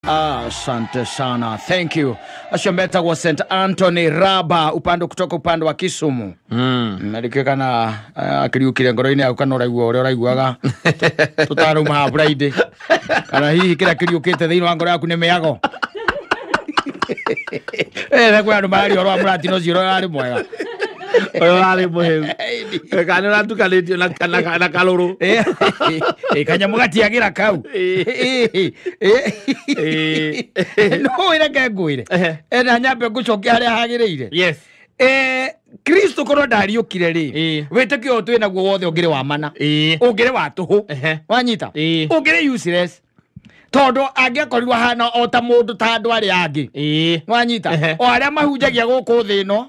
Asante sana, thank you. Acio metagwo St Anthony Raba upande kutoka upande wa Kisumu. Na rĩkĩo kana akĩriũkire ngoro-inĩ yaku kana ũraigua ũrĩa ũraiguaga tũtarauma haha Friday, kana hihi kĩrĩa kĩriũkĩte thĩinĩ wa ngoro yaku nĩ mĩago. Na kwĩ andũ mararia ũhoro wa mũratino ũcio ũrĩa ũrarĩ mwega. Ũyũ ũrarĩ mũhĩu. Kana nĩ ũratukanĩtio na kalũrũ. Kanyamũ gatiagĩra kau. No wĩreke ngwĩre. Na nyambe ngũcokia harĩa hagĩrĩire. Yes. Kristo korwo ndariũkire rĩ, wĩtĩkio ũyũ twĩ naguo wothe ũngĩrĩ wa mana, ũngĩrĩ wa tũhũ, wanyita, ũngĩrĩ useless, tondũ angĩakorirwo ahana o ta mũndũ ta andũ arĩa angĩ, wanyita, o arĩa mahunjagia gũkũ thĩ ĩno,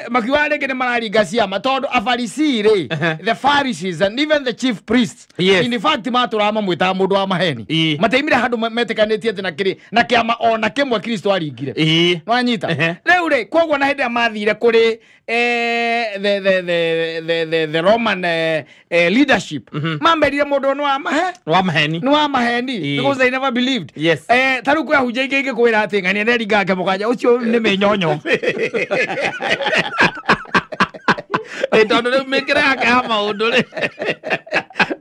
makiuga rĩngĩ nĩ mararinga ciama, tondũ Afarisii rĩ, the Pharisees and even the chief priests, in fact matũraga mamwĩtaga mũndũ wa maheni, matiaimire handũ metĩkanĩtie atĩ na kĩrĩ na kĩama ona kĩmwe Kristo aringire, wanyita. Rĩu rĩ, koguo na hĩndĩ ĩrĩa mathire kũrĩ the Roman leadership, mamerire mũndũ ũyũ nĩ wa mahe, Wa maheni. Nĩ wa maheni, because they never believed. Yes. Ta rĩu kwĩ ahunjia ingĩ ingĩkwĩra atĩ ng'ania nĩaringaga kĩmũkanja, ũcio nĩ mĩnyonyo. Tondũ rĩu mĩkĩre yake ya maũndũ rĩ.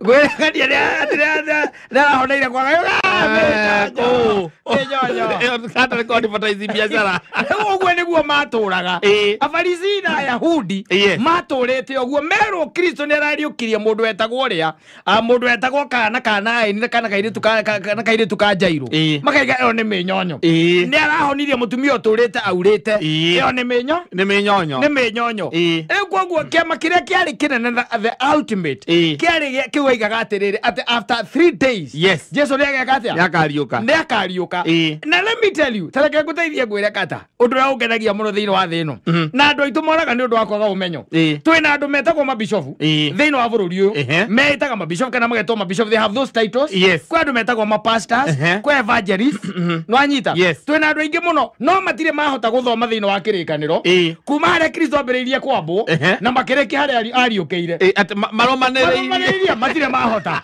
Ngwĩra ng'ania nĩarahoneire kwaga, Kũu. Mĩnyonyo. Ĩyo kata nĩ kũ-advertise biacara. Rĩu ũguo nĩguo matũraga. Afarisi na Ayahudi matũrĩte ũguo, merwo Kristo nĩ arariũkirie mũndũ wetagwo ũrĩa, mũndũ wetagwo kana kana na kana kairĩtu kana kairĩtu ka Jairũ, makaiga ĩyo nĩ mĩnyonyo. Nĩ arahonirie mũtumia ũtũrĩte aurĩte, ĩyo nĩ mĩnyo, Nĩ mĩnyonyo. Nĩ mĩnyonyo. Rĩu koguo kĩama kĩrĩa kĩarĩ kĩnene, the ultimate, kĩarĩ kĩu oigaga atĩrĩrĩ, atĩ after 3 days Jesu nĩ ageka atĩa? Nĩ akariũka. Nĩ akariũka. Na let me tell you, ta reke ngũteithie ngwĩre kata ũndũ ũrĩa ũngenagia mũno thĩinĩ wa thĩ ĩno, na andũ aitũ moraga nĩ ũndũ wa kwaga ũmenyo. Twĩna andũ metagwo mabishofu thĩinĩ wa bũrũri ũyũ, meĩtaga mabishofu kana magetwo mabishofu, they have those titles. Kwĩ andũ metagwo mapastors, kwĩ evangelists, nĩwanyita? Yes. Twĩna andũ aingĩ mũno no matirĩ mahota gũthoma thĩinĩ wa kĩrĩkanĩro kuma harĩa Kristo ambĩrĩirie kwambwo na makĩrĩkia harĩa ariũkĩire. Atĩ maromanĩrĩirie. Maromanĩrĩirie, matirĩ mahota.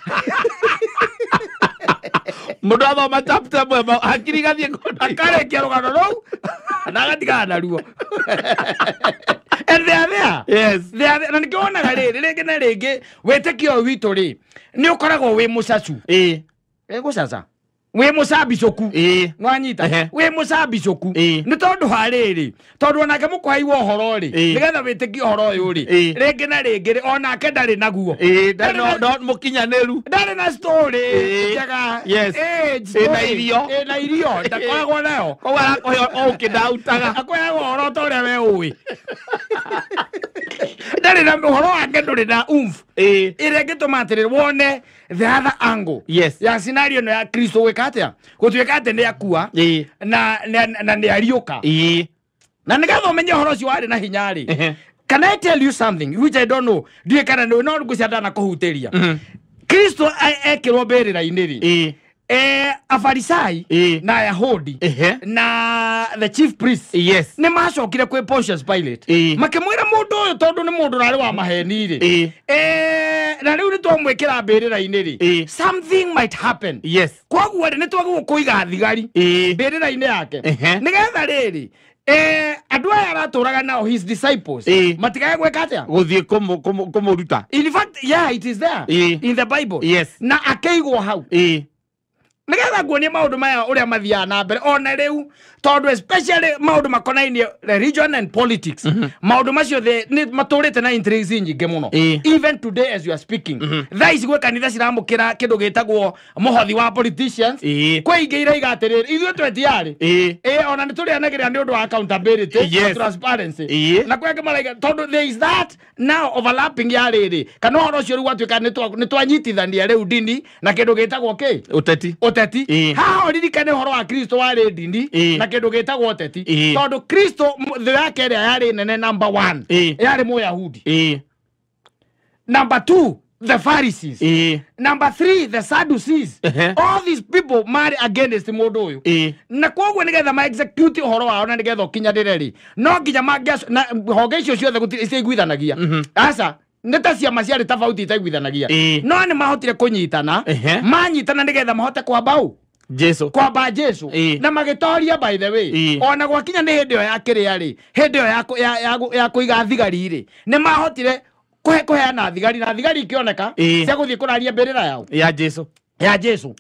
Mũndũ athoma chapter ĩmwe, hakiri igathiĩ kũndũ. Akarĩkia rũgano rũu na agatigana naruo. And they are there. Yes. They are there. Na nĩkĩo wonaga rĩrĩ, rĩngĩ na rĩngĩ wĩtĩkio ũyũ witũ rĩ, nĩ ũkoragwo wĩ mũcacu. Gũcaca. Wĩ mũcambicũku. Nĩwanyita? Wĩ mũcambicũku. Nĩ tondũ wa rĩrĩ, tondũ onake mũkũhai wa ũhoro rĩ, nĩgetha wĩtĩkie ũhoro ũyũ rĩ, rĩngĩ na rĩngĩ rĩ, onake ndarĩ naguo. Ndarĩ no mũkinyanĩru. Ndarĩ na story njega. Yes. Story. Ĩna irio. Ĩna irio, ndakoragwo nayo. Koguo arakũhe o ũkĩndautaga. Akũheaga ũhoro ta ũrĩa we ũĩ. Ndarĩ na ũhoro wake, ndũrĩ na oomph. Ĩrĩa ĩngĩtũma atĩrĩrĩ wone the other angle. Yes. Ya scenario ĩno ya Kristo gwĩka atĩa? Gũtuĩka atĩ nĩ akua na nĩ ariũka. Na nĩgetha ũmenye ũhoro ũcio warĩ na hinya rĩ. Can I tell you something which I don't know? Ndiũĩ kana nĩ no ngwĩciria ndanakũhutĩria. Kristo ekĩrwo mbĩrĩra-inĩ rĩ. Afarisai na Ayahudi na the chief priests nĩ macokire kwĩ Pontius Pilate, makĩmwĩra mũndũ ũyũ tondũ nĩ mũndũ ũrarĩ wa maheni rĩ, na rĩu nĩ twamwĩkĩra mbĩrĩra-inĩ rĩ, something might happen. Yes. Koguo rĩ, nĩ twagĩrĩirwo kũiga thigari mbĩrĩra-inĩ yake, nĩgetha rĩrĩ, andũ aya aratũraga nao, his disciples, matigae gwĩka atĩa? Gũthiĩ kũmũruta. In fact, yeah, it is there in the Bible. Yes. Na akĩigwo hau nĩgetha nguonie maũndũ maya ũrĩa mathiaga na mbere ona rĩu, tondũ especially maũndũ makonainie religion and politics, maũndũ macio nĩ matũrĩte na intrigues nyingĩ mũno. Even today as you are speaking, thaa ici gwĩ kanitha ciramũkĩra kĩndũ gĩtagwo mũhothi wa politicians. Kwĩ ingĩ iraiga atĩrĩrĩ, ithuĩ twetiarĩ, ona nĩ tũrĩanagĩrĩra nĩ ũndũ wa accountability na transparency. Na kwĩ angĩ maraiga tondũ there is that now overlapping ya rĩrĩ, kana ũhoro ũcio rĩu gwatuĩka nĩ twanyitithania rĩu ndini na kĩndũ gĩtagwo kĩ? Ũteti. Ũteti. Haha ũririkane ũhoro wa Kristo warĩ ndini na kĩndũ gĩtagwo ũteti. Tondũ Kristo thũ yake ĩrĩa yarĩ nene number 1 yarĩ Mũyahudi. Number 2, the Pharisees. Number 3, the Sadducees. All these people marĩ against mũndũ ũyũ. Na koguo nĩgetha ma execute ũhoro wao na nĩgetha ũkinyanĩre rĩ, no nginya na honge icio ciothe gũtirĩ ciaiguithanagia. Aca, nĩ ta ciama ciarĩ tofauti itaiguithanagia. No nĩ mahotire kũnyitana, manyitana nĩgetha mahote kwamba ũ? Jesu kwamba Jesu na magĩtoria by the way ona gwakinya nĩ hĩndĩ ĩyo ya kĩrĩa rĩ hĩndĩ ĩyo ya kũiga thigari rĩ nĩ mahotire kũheana thigari na thigari ikĩoneka cia gũthiĩ kũraria mbĩrĩra yao ya Jesu ya Jesu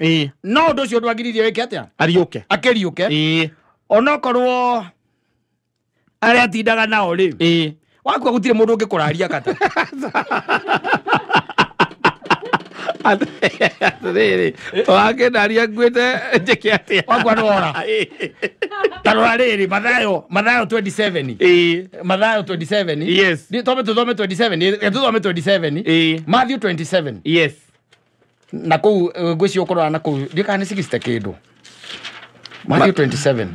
no ũndũ ũcio ndwagiririe wĩke atĩa ariũke akĩriũke onokorwo arĩa atindaga nao rĩ wakua gũtirĩ mũndũ ũngĩkũraria kata atĩrĩrĩ wakĩndaria nguĩte njĩke atĩa wakua nĩ wora ta rora rĩrĩ Mathayo 27 Mathayo 27 yes tome tũthome 27 tũthome 27 Matthew 27 yes na kũu ngwĩciria ũkũrora na kũu ndiũ kana nĩ 60 kĩndũ Matthew 27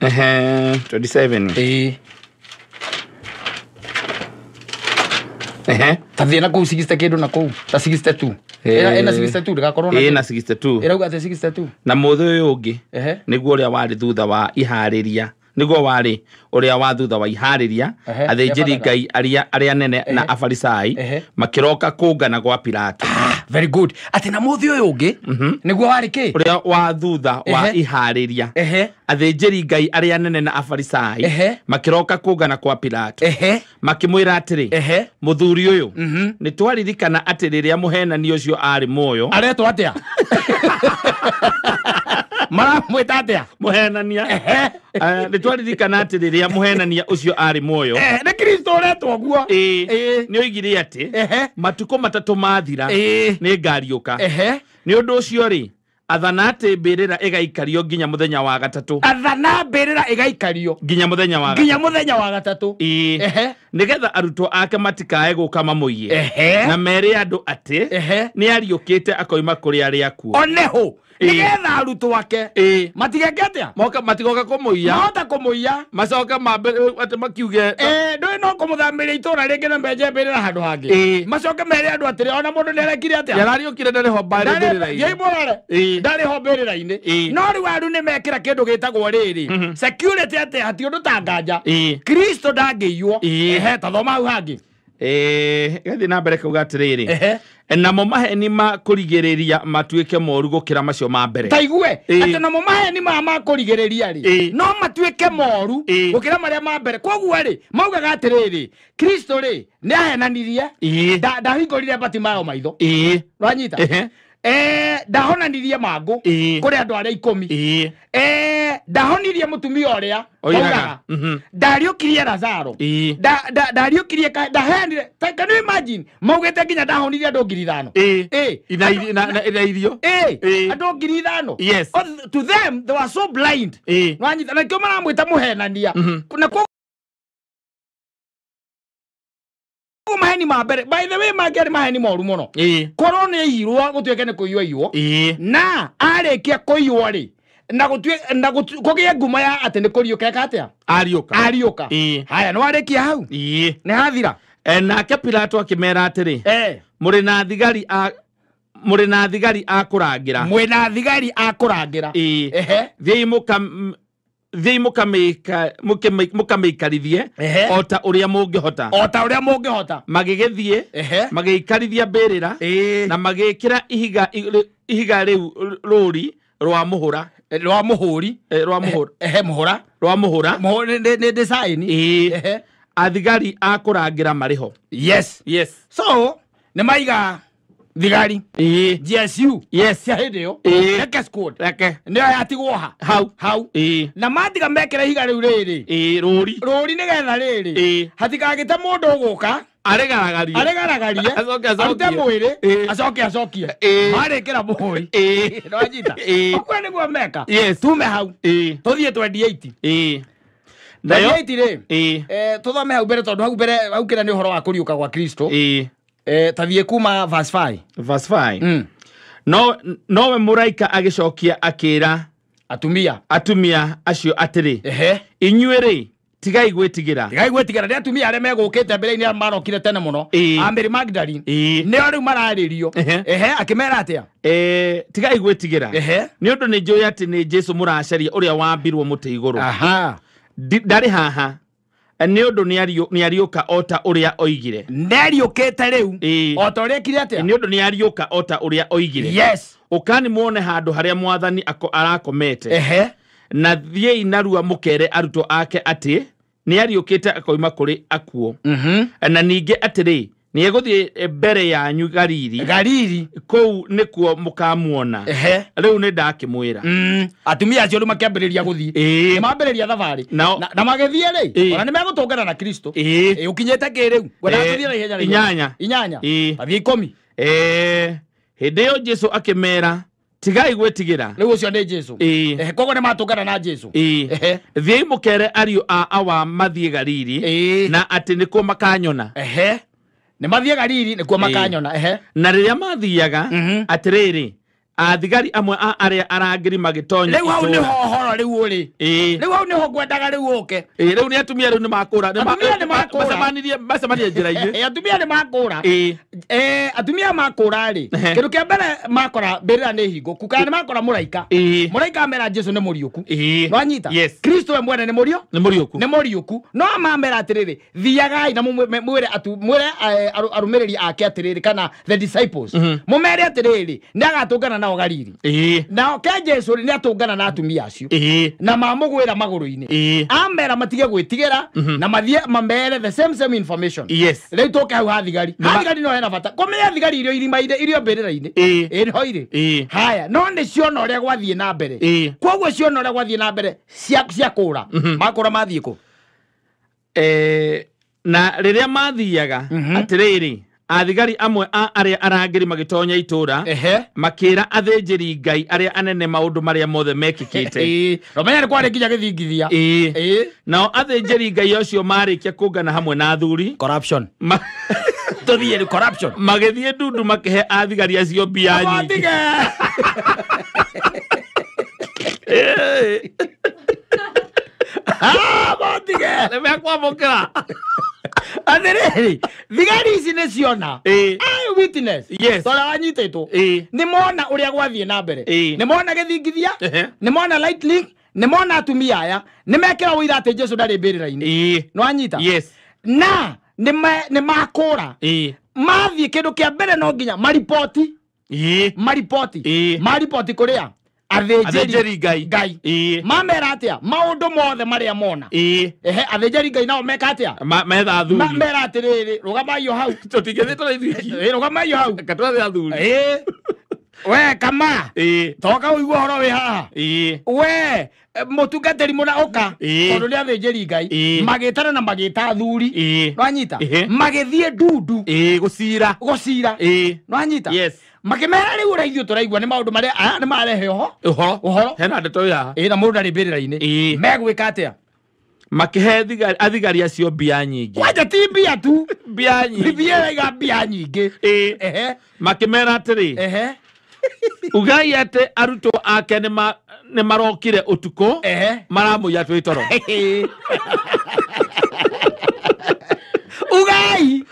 27 ta thiĩ na kũu 60 kĩndũ na kũu ta 62 ĩna 62 ndĩgakorwo na ĩna 62 ĩrauga atĩ 62 na mũthĩ ũyũ ũngĩ nĩguo ũrĩa warĩ thutha wa iharĩria nĩguo warĩ ũrĩa wa thutha wa iharĩria athĩnjĩri Ngai arĩa nene na afarisai makĩroka kũngana gwa Pilato. Very good atĩ na mũthĩ ũyũ ũngĩ nĩguo warĩ kĩ ũrĩa wa thutha wa iharĩria athĩnjĩri Ngai arĩa nene na afarisai makĩroka kũngana kwa Pilato makĩmwĩra atĩrĩ mũthuri ũyũ nĩ twaririkana atĩ rĩrĩa mũhenani ũcio arĩ muoyo aretwo atĩa maramwĩta atĩa mũhenania nĩ twaririkana atĩ rĩrĩa mũhenania ũcio arĩ muoyo nĩ Kristo ũretwo guo nĩ oigire atĩ matukũ matatũ mathira nĩ ngariũka nĩ ũndũ ũcio rĩ athana atĩ mbĩrĩra ĩgaikario nginya mũthenya wa gatatũ athana mbĩrĩra ĩgaikario nginya mũthenya wa nginya mũthenya wa gatatũ nĩgetha arutwo ake matikae gũka mamũiye na mere andũ atĩ nĩ ariũkĩte akoima kũrĩ arĩa akuũ oneho nĩgetha arutwo ake matigeke atĩa moka matigoka kũmũiya mahota kũmũiya macoke mambe atĩ makiuge ndũĩ no kũmũthamĩria itũra rĩngĩ na menje mbĩrĩra handũ hangĩ macoke mere andũ atĩrĩ ona mũndũ nĩarekire atĩa nĩarariũkire ndarĩ ho mbĩrĩra-inĩ mũrore ndarĩ ho mbĩrĩra-inĩ no rĩu andũ nĩmekĩra kĩndũ gĩtagwo rĩrĩ security atĩ hati ũndũ ta nganja Kristo ndangĩiywo ta thoma hau hangĩ gathiĩ na mbere kauga atĩrĩrĩ namo maheni ma kũrigĩrĩria matuĩke moru gũkĩra macio ma mbere ta igue atĩ namo maheni maya ma kũrigĩrĩria rĩ no matuĩke moru gũkĩra marĩa ma mbere koguo rĩ maugaga atĩrĩrĩ Kristo rĩ nĩ ahenanirie ndahingũrire Bartimayo maitho nĩwanyita ndahonanirie mangũ kũrĩ andũ arĩa 10 ndahonirie mũtumia ũrĩa augaga ndariũkirie Lazaro ndariũkirie ndaheanire can you imagine maugĩte nginya ndahonirie andũ 5,000 na irio andũ 5,000 yes to them they were so blind nĩwanyita na kĩo maramwĩta mũhenania na maheni ma mbere by the way mangĩarĩ maheni moru mũno korwo nĩ aiyirwo gũtuĩke nĩ kũiywo aiywo na arĩkia kũiywo rĩ na kũgĩe ngumo ya atĩ nĩ kũriũka eka atĩa ariũka haya nĩ warĩkia hau nĩ hathira nake Pilato akĩmera atĩrĩ mũrĩ na thigari a kũrangĩra mwĩna thigari a kũrangĩra thiĩi mũkamĩikarithie o ta ũrĩa mũngĩhota o ta ũrĩa mũngĩhota magĩgĩthiĩ magĩikarithia mbĩrĩra na magĩĩkĩra ihiga rĩu rũri rwa mũhũra rwa mũhũri rwa mũhũra mũhũra rwa mũhũra nĩ design athigari a kũrangĩra marĩ ho yes yes so nĩ maiga thigari GSU yes cia hĩndĩ ĩyo reke squad reke nĩyo yatigwo ha hau hau na matiga mekĩra ihiga rĩu rĩrĩ rũri rũri nĩgetha rĩrĩ hatikagĩte mũndũ ũgũka aregaragarie arute mwĩrĩ acoke acokie marĩkĩra mũhũri nĩwanyita ũguo nĩguo meka tume hau tũthiĩ 28 nayo 28 rĩ tũthome hau mbere tondũ hau mbere hau kĩrĩa nĩ ũhoro wa kũriũka gwa Kristo tathiĩ kuma verse 5 verse 5 nowe mũraika agĩcokia akĩra atumia acio atĩrĩ inyuĩ rĩ tigai gwĩtigĩra tigai gwĩtigĩra nĩ atumia arĩa megũkĩte mbere-inĩ arĩa marokire tene mũno a Mary Magdalene nĩo rĩu mararĩrio akĩmera atĩa tigai gwĩtigĩra nĩ ũndũ nĩ njũĩ atĩ nĩ Jesu mũracaria ũrĩa wambirwo mũtĩ igũrũ ndarĩ haha Nĩ ũndũ nĩariũka o ta ũrĩa oigire. Nĩariũkĩte rĩu o ta ũrĩa ekire atĩa? Nĩ ũndũ nĩariũka o ta ũrĩa oigire. Yes. Ũkani muone handũ harĩa mwathani arakomete. Na thiĩi narua mũkere arutwo ake atĩ nĩariũkĩte akoima kũrĩ akuũ. Na ningĩ atĩrĩ, nĩegũthiĩ mbere yanyu Galili. Galili kũu nĩkuo mũkamuona. Rĩu nĩ ndakĩmwĩra. Atumia acio rĩu makĩambĩrĩria gũthiĩ. Nĩmambĩrĩria thabarĩ. Na magĩthiĩ rĩ, ona nĩmegũtũngana na Kristo. Ũkinyĩte kĩ rĩu? Ngwendaga tũthiĩ na ihenya rĩu. Inyanya. Tathiĩ 10. Hĩndĩ ĩyo Jesu akĩmera, tigai gwĩtigĩra. Rĩu ũcio nĩ Jesu. Koguo nĩmatũngana na Jesu. Thiĩi mũkere ariũ a awa mathiĩ Galili, na atĩ nĩkuo makanyona. Nĩ mathiĩ Galili nĩkuo makanyona. Na rĩrĩa mathiaga, atĩrĩrĩ, athigari amwe a arĩa arangĩri magĩtonya itũũra. Rĩu hau nĩho ũhoro rĩu ũrĩ. Rĩu hau nĩho ngwendaga rĩu ũke. Rĩu nĩ atumia rĩu nĩmakũra. Atumia nĩmakũra. Macemanirie njĩra-inĩ. Atumia nĩmakũra. Atumia makũra rĩ, kĩndũ kĩa mbere makora mbĩrĩra nĩ hingũku, kana nĩmakora mũraika. Mũraika amera Jesu nĩ mũriũku. Nĩwanyita? Kristo we mwene nĩ mũriũ? Nĩ mũriũku. Nĩ mũriũku. No mamera atĩrĩrĩ, thiagai na mwĩre arũmĩrĩri ake atĩrĩrĩ, kana the disciples. Mũmere atĩrĩrĩ, nĩagatũngana nao Galili. Nao ke Jesu rĩ nĩatũngana na atumia acio. Na mamũgwĩra magũrũ-inĩ. Amera matige gwĩtigĩra na mathiĩ mamere the same information. Rĩu tũke hau ha thigari. Ha thigari no hena bata. Kũmenya thigari irio irima-inĩ, irio mbĩrĩra-inĩ. Nĩho irĩ. Haya, no nĩ ciona ũrĩa gwathiĩ na mbere. Koguo ciona ũrĩa gwathiĩ na mbere ciakũra. Makũra mathiĩ kũ? Na rĩrĩa mathiaga, atĩrĩrĩ, athigari amwe a arĩa arangĩri magĩtonya itũũra, makĩra athĩnjĩri Ngai arĩa anene maũndũ marĩa mothe mekĩkĩte. Romenya nĩ kwarĩ nginya gĩthingithia. Nao athĩnjĩri Ngai acio marĩkia kũngana hamwe na athuri. Corruption. Tũthiĩ corruption. Magĩthiĩ ndundu makĩhe athigari acio mbia nyingĩ. Matige. Nĩmekwamũkĩra. Atĩrĩrĩ, thigari ici nĩ ciona. Eye witness. Tondũ wanyitĩtwo. Nĩ mona ũrĩa gwathiĩ na mbere. Nĩ mona gĩthingithia, nĩ mona lightning, nĩ mona atumia aya, nĩ mekĩra ũira atĩ Jesu ndarĩ mbĩrĩra-inĩ. Nĩwanyita? Na nĩ makũra. Mathiĩ kĩndũ kĩa mbere no nginya maripoti. Maripoti. Maripoti kũrĩa? Athĩnjĩri Ngai. Mamera atĩa? Maũndũ mothe marĩa mona. Athĩnjĩri Ngai nao meka atĩa? Metha athuri. Mera atĩrĩrĩ, rũgamai o hau. Tũtingĩthiĩ tũrĩ ithuĩ. Rũgamai o hau. Reke twethe athuri. We kama. Toka ũigue ũhoro wĩ haha. We mũtungatĩri mũna ũka. Tondũ nĩ athĩnjĩri Ngai. Magĩtana na magĩta athuri. Nĩwanyita? Magĩthiĩ ndundu. Gũcira. Gũcira. Nĩwanyita? Makĩmera rĩu ũrĩa ithuĩ tũraigua nĩ maũndũ marĩa aya nĩ marehe ũhoro. Ũhoro. Hena ndeto ĩ haha. Na mũndũ ndarĩ mbĩrĩra-inĩ. Megwĩka atĩa? Makĩhe athigari acio mbia nyingĩ. Kwanja ti mbia tu. Mbia nyingĩ. Biblia ĩraiga mbia nyingĩ. Makĩmera atĩrĩ, ugai atĩ arutwo ake nĩ marokire ũtukũ, maramũiya twĩ toro. Ugai.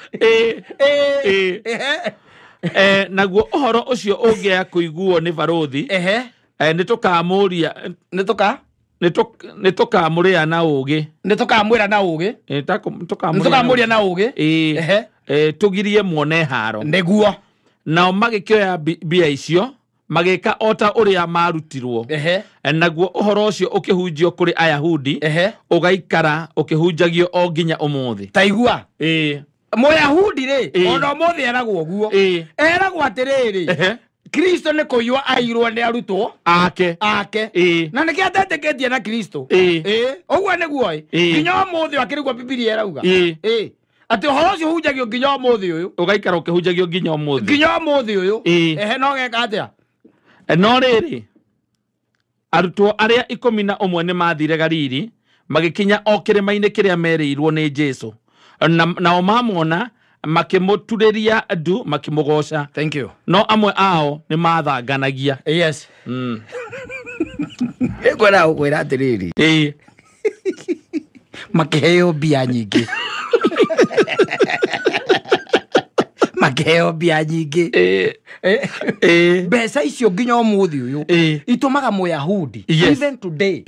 Naguo ũhoro ũcio ũngĩaga kũiguo nĩ barũthi, nĩtũkamũria nĩtũkamũrĩa na ũũgĩ. Nĩtũkamwĩra na ũũgĩ. Nĩtũkamũria na ũũgĩ. Tũgirie muone haro. Nĩguo. Nao magĩkĩoya mbia icio magĩka o ta ũrĩa marutirwo. Naguo ũhoro ũcio ũkĩhunjio kũrĩ Ayahudi, ũgaikara ũkĩhunjagio o nginya ũmũthĩ. Ta igua. Mũyahudi rĩ, ona ũmũthĩ eragwo ũguo. Eragwo atĩrĩrĩ, Kristo nĩ kũiywo airwo nĩ arutwo ake. Na nĩkĩo atetĩkĩtie na Kristo. Ũguo nĩguo ĩ. Nginya ũmũthĩ akĩrĩguo Bibilia ĩrauga. Atĩ ũhoro ũcio ũhunjagio nginya ũmũthĩ ũyũ. Ũgaikara ũkĩhunjagio nginya ũmũthĩ. Nginya ũmũthĩ ũyũ. No geka atĩa? No rĩrĩ, arutwo arĩa 11 nĩ mathire Galili, magĩkinya o kĩrĩma-inĩ kĩrĩa merĩirwo nĩ Jesu. Nao mamwona makĩmũturĩria ndu makĩmũgoca. Thank you. No amwe ao nĩ mathanganagia. Yes. Ngwenda gũkwĩra atĩrĩrĩ. Makĩheo mbia nyingĩ. Makĩheo mbia nyingĩ. Mbeca icio nginya ũmũthĩ ũyũ itũmaga Mũyahudi even today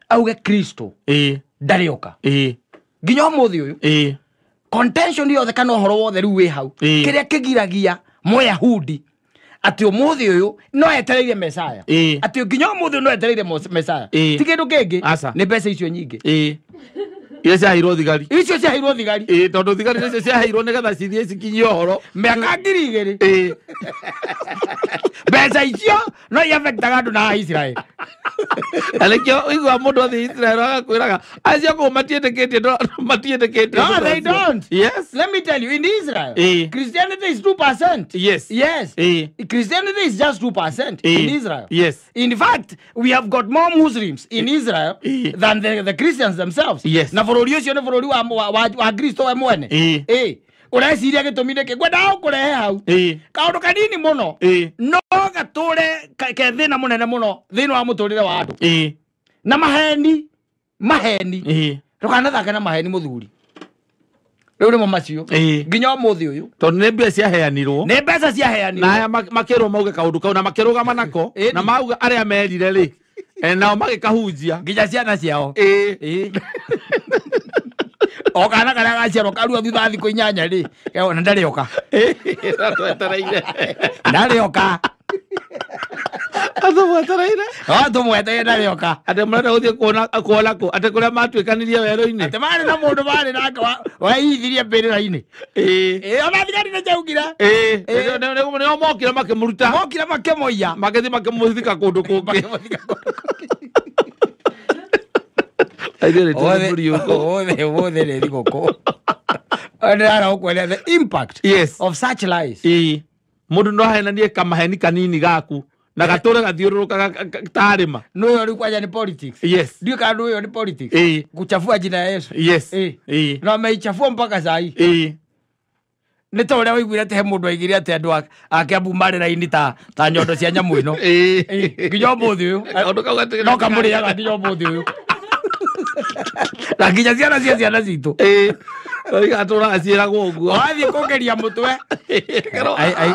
auge Kristo ndarĩoka. Nginya ũmũthĩ ũyũ. Contention yothe kana ũhoro wothe rĩu wĩ hau. Kĩrĩa kĩgiragia Mũyahudi atĩ ũmũthĩ ũyũ no etereire Mesaya. Atĩ nginya ũmũthĩ ũyũ no etereire Mesaya. Ti kĩndũ kĩngĩ nĩ mbeca icio nyingĩ. Iria ciaheirwo thigari. Icio ciaheirwo thigari. Tondũ thigari nĩcio ciaheirwo nĩgetha cithiĩ cikinyie ũhoro. Mĩaka 2000. Mbeca icio no iafectaga andũ na Israel. Na nĩkĩo ũiguaga mũndũ athiĩ Israel agakwĩraga acio kũu matiĩtĩkĩtie matiĩtĩkĩtie. No, they don't. Yes. Let me tell you, in Israel, Christianity is 2%. Yes. Yes. Christianity is just 2% in Israel. Yes. In fact, we have got more Muslims in Israel than the Christians themselves. Yes. Na bũrũri ũcio nĩ bũrũri wa Kristo we mwene. Ũreciria gĩtũmi nĩkĩ? Ngwendaga gũkũrehe hau. Kaũndũ kanini mũno. No gatũre ke thĩna mũnene mũno thĩinĩ wa mũtũrĩre wa andũ. Na maheni. Maheni. Ndũkanathake na maheni mũthuri. Rĩu nĩmo macio. Nginya ũmũthĩ ũyũ. Tondũ nĩ mbia ciaheanirwo. Nĩ mbeca ciaheanirwo. Na aya makĩrwo mauge kaũndũ kau na makĩrũgama nako. Na mauga arĩa merire rĩ. Nao magĩkahunjia. Nginya ciana ciao. O kana karĩa gaciarwo karua thutha thikũ 8 rĩ. Na ndarĩoka. Twetereire. Ndarĩoka. Atũmwetereire. Atũmwetereire ndarĩoka. Atĩ mũrenda gũthiĩ kuona kũ? Atĩ kũrĩa matuĩkanirie werũ-inĩ. Atĩ marĩ na mũndũ marĩ nake weithirie mbĩrĩra-inĩ. Ona thigari nĩ ciaugire. Nĩo mokire makĩmũruta. Mokire makĩmũiya. Magĩthiĩ makĩmũthika kũndũ kũngĩ. Othe nĩ thigũkũ. Ndĩrara the impact of such lies. Mũndũ no ahenanie kamaheni kanini gaku na gatũre gathiũrũrũkaga tarĩma. Nũyo rĩu kwanja nĩ politics. Yes. Ndiũĩ kana nũyo nĩ politics. Kuchafua jina ya Yesu. Yes. Na ameichafua mpaka saa hii. Nĩ ta ũrĩa waiguire atĩ he mũndũ aigire atĩ andũ a Kiambu marĩ raini ta nyondo cia nyamũ ĩno. Nginya ũmũthĩ ũyũ. No kamũrĩaga nginya ũmũthĩ ũyũ. Na nginya ciana cia ciana citũ. Igatũraga ciĩragwo ũguo. Wathiĩ kũgeria mũtwe.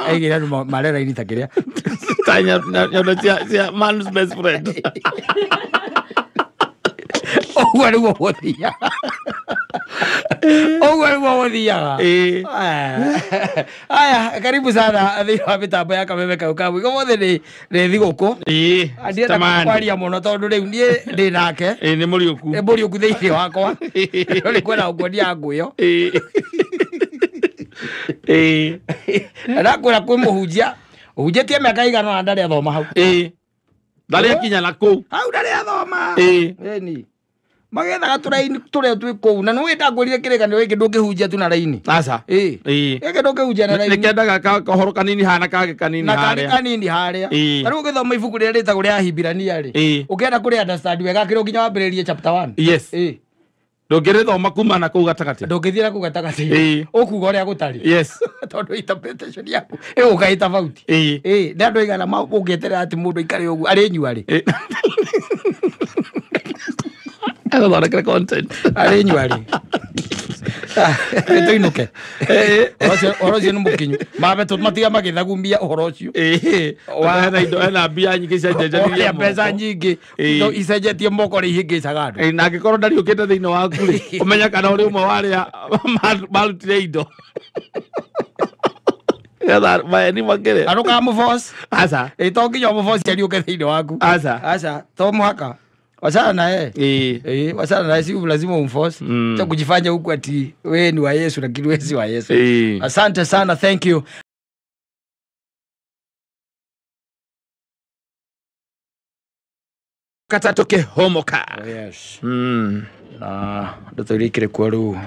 Aigire andũ marĩ raini ta kĩrĩa. Ta nyondo cia man's best friend. Ũguo nĩguo gũthiaga. Ũguo nĩguo gũthiaga. Aya, karibu sana thĩinĩ wa mĩtambo ya Kameme kau ka mũico. Ũmũthĩ nĩ thigũkũ. Ndienda kwaria mũno tondũ rĩu niĩ ndĩ nake. Nĩ mũriũku. Nĩ mũriũku thĩinĩ wakwa. No nĩ kwenda gũkuonia ngũyo. Na ndakwĩra kwĩ mũhunjia. Ũhunjĩtie mĩaka igana na ndarĩ athoma hau. Ndarĩ akinya na kũu. Hau ndarĩ athoma. Ĩni. Magethaga tũraini tũrĩa twĩ kũu na nĩũĩ ndakwĩrire kĩrĩkanĩro gĩkĩ ndũngĩhunjia tu na raini. Aca. Gĩkĩ ndũngĩhunjia na raini. Nĩkĩendaga kahoro kanini hana kangĩ kanini harĩa. Na kangĩ kanini harĩa. Ta rĩu ũgĩthoma ibuku rĩrĩa rĩtagwo rĩa Ahibirania rĩ. Ũkĩenda kũrĩ understand wega kĩrĩa nginya wambĩrĩrie chapter 1. Yes. Ndũngĩrĩthoma kuma na kũu gatagatĩ. Ndũngĩthiĩ na kũu gatagatĩ. Ũkuga ũrĩa gũtarĩ. Yes. Tondũ interpretation yaku ĩgũka ĩ tofauti. Nĩ andũ aigana ũngĩeterera atĩ mũndũ aikare ũguo arĩ nyua rĩ. Agũthondekere content. Arĩ nyua rĩ. Tũinũke. Ũhoro ũcio nĩ mũkinyu. Mambe matiga magĩthagumia ũhoro ũcio. Hena indo hena mbia nyingĩ ciacenjanirie moko. Mbeca nyingĩ icenjetie moko rĩ ihĩngĩcaga andũ. Na angĩkorwo ndariũkĩte thĩinĩ waku rĩ, ũmenye kana ũrĩ ũmwe wa arĩa marutire indo. Getha maheni makĩrĩ. Na ndũkamũforce. Aca. To nginya ũmũforce ariũke thĩinĩ waku. Aca. Aca. To mũhaka. Wachana na yeye. Wachana na yeye, si lazima umforce. Cha kujifanya huku ati wewe ni wa Yesu lakini wewe si wa Yesu. Asante sana, thank you. Katatoke homoka. Oh, yes. Na ndotorikire kwa ru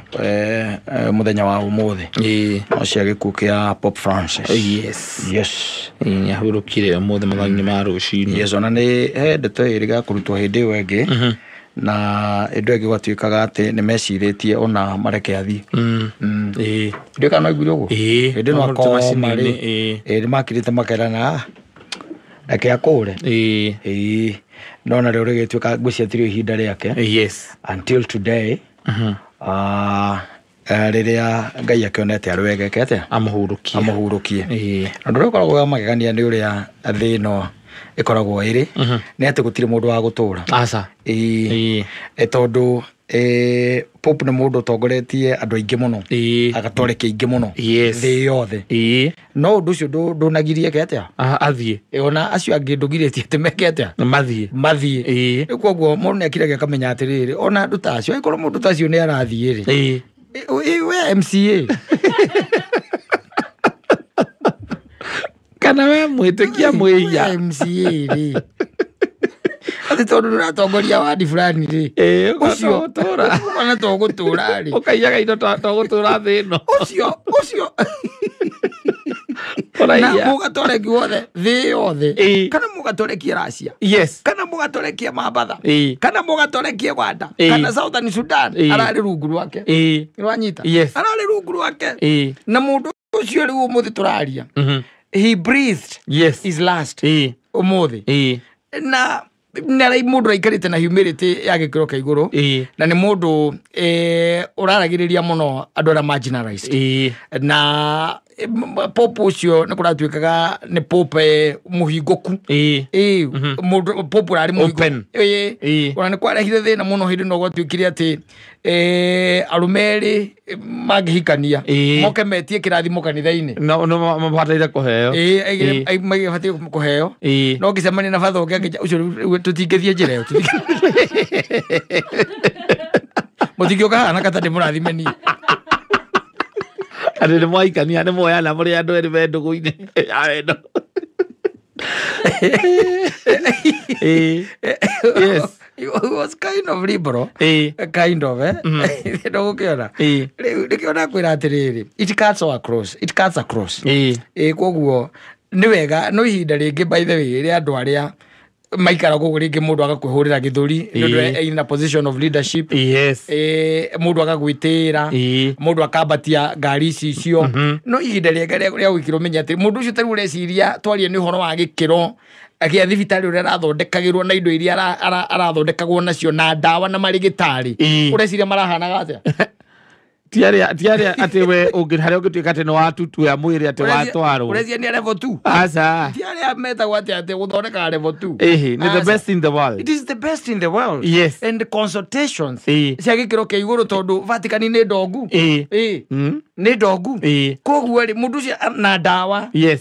muthenya wa umuthi. No cia gikuũ kia Pope Francis. Yes. Yes. Ni ahurukire umuthi mathaa-inĩ ma rũcinĩ. Yes, ona nĩ he ndeto ĩrĩ ga kũrutwo hĩndĩ ĩyo ĩngĩ. Na ĩndũ ĩngĩ gwatuĩkaga atĩ nĩ mecirĩtie ona mareke athiĩ. Ndiũĩ kana waiguire ũguo? Hĩndĩ ĩno akoma rĩ. Nĩ makirĩte makerana reke akũre. No na rĩu rĩgĩtuĩka ngwĩciria tirĩ ihinda rĩake. Yes. Until today. Rĩrĩa Ngai akĩonete arwegeke atĩa? Amũhurũkie. Amũhurũkie. Na ũndũ ũrĩa ũkoragwo wa magegania nĩ ũrĩa thĩ ĩno ĩkoragwo ĩrĩ nĩ atĩ gũtirĩ mũndũ wa gũtũra. Aca. Tondũ Pope nĩ mũndũ ũtongoretie andũ aingĩ mũno, agatoreki aingĩ mũno thĩ yothe. No ũndũ ũcio ndũnagirie ke atĩa athiĩ ona acio angĩ ndũgirĩtie atĩ meke atĩa mathiĩ mathiĩ. Rĩu koguo mũndũ nĩ akiragia akamenya atĩrĩrĩ, ona andũ ta acio, angĩkorwo mũndũ ta acio nĩ arathiĩ rĩ, we MCA kana we mwĩtĩkia mwĩia MCA rĩ, atĩ tondũ ndũratongoria wadi fulani rĩ, ũcio ũtũra ona to gũtũra rĩ, ũkaiyaga indo to gũtũra thĩ ĩno, ũcio na mũgatoreki wothe thĩ yothe, kana mũgatorekie Russia, kana mũgatorekie Mambatha, kana mũgatorekie Rwanda, kana Southern Sudan, ararĩ rungu rwake. Nĩwanyita? Ararĩ rungu rwake. Na mũndũ ũcio rĩu ũmũthĩ tũraria, he breathed his last ũmũthĩ. Na nĩ mũndũ aikarĩte na humility ya gĩkĩro kĩa igũrũ, na nĩ mũndũ ũraragĩrĩria mũno andũ arĩa marginalized. Na Pope ũcio nĩ kũratuĩkaga nĩ Pope mũhingũku, mũndũ Pope ũrarĩ mũhingũku. Ona nĩ kwarehire thĩna mũno hĩndĩ ĩno gwatuĩkire atĩ arũme erĩ mangĩhikania moke metie kĩrathimo kanitha-inĩ, no mabataire kũheo, mabataire kũheo, no ngĩcemania na batha ũngĩ akĩnja ũcio tũtingĩthiĩ njĩra ĩyo, mũtingĩũka haha na kata ndĩmũrathime niĩ. Atĩ nĩ mwaikania nĩ mwoyana mũrĩ andũ erĩ me ndũgũ-inĩ ya wendo. Yes. He was kind of liberal. Kind of, ndũgũkĩona rĩu nĩkĩo ndakwĩra atĩrĩrĩ, it cuts across, it cuts across. Koguo nĩ wega, no ihinda rĩngĩ by the way rĩa andũ arĩa maikara gũkũ rĩngĩ mũndũ agakwĩhũrĩra gĩthũri nĩ ũndũ in a position of leadership. Mũndũ agagwĩtĩĩra, mũndũ akambatia ngari ici icio, no ihinda rĩega rĩa gwĩkĩra ũmenye atĩ mũndũ ũcio tarĩu ũreciria twarie nĩ ũhoro wa gĩkĩro gĩa thibitarĩ ũrĩa arathondekagĩrwo na indo iria arathondekagwo nacio na ndawa na marĩgĩtarĩ, ũreciria marahanaga atĩa? Tiarĩa atĩ we harĩa ũngĩtuĩka atĩ nĩ watutua mwĩrĩ atĩ watwarwo, ũreciria nĩ level 2? Aca. Ti arĩa metagwo atĩ atĩ gũthondekaga level 2. Nĩ the best in the world. It is the best in the world. Yes. And consultations cia gĩkĩro kĩa igũrũ tondũ Vatican nĩ ndongu. Nĩ ndongu. Koguo rĩ mũndũ ũcio na ndawa. Yes.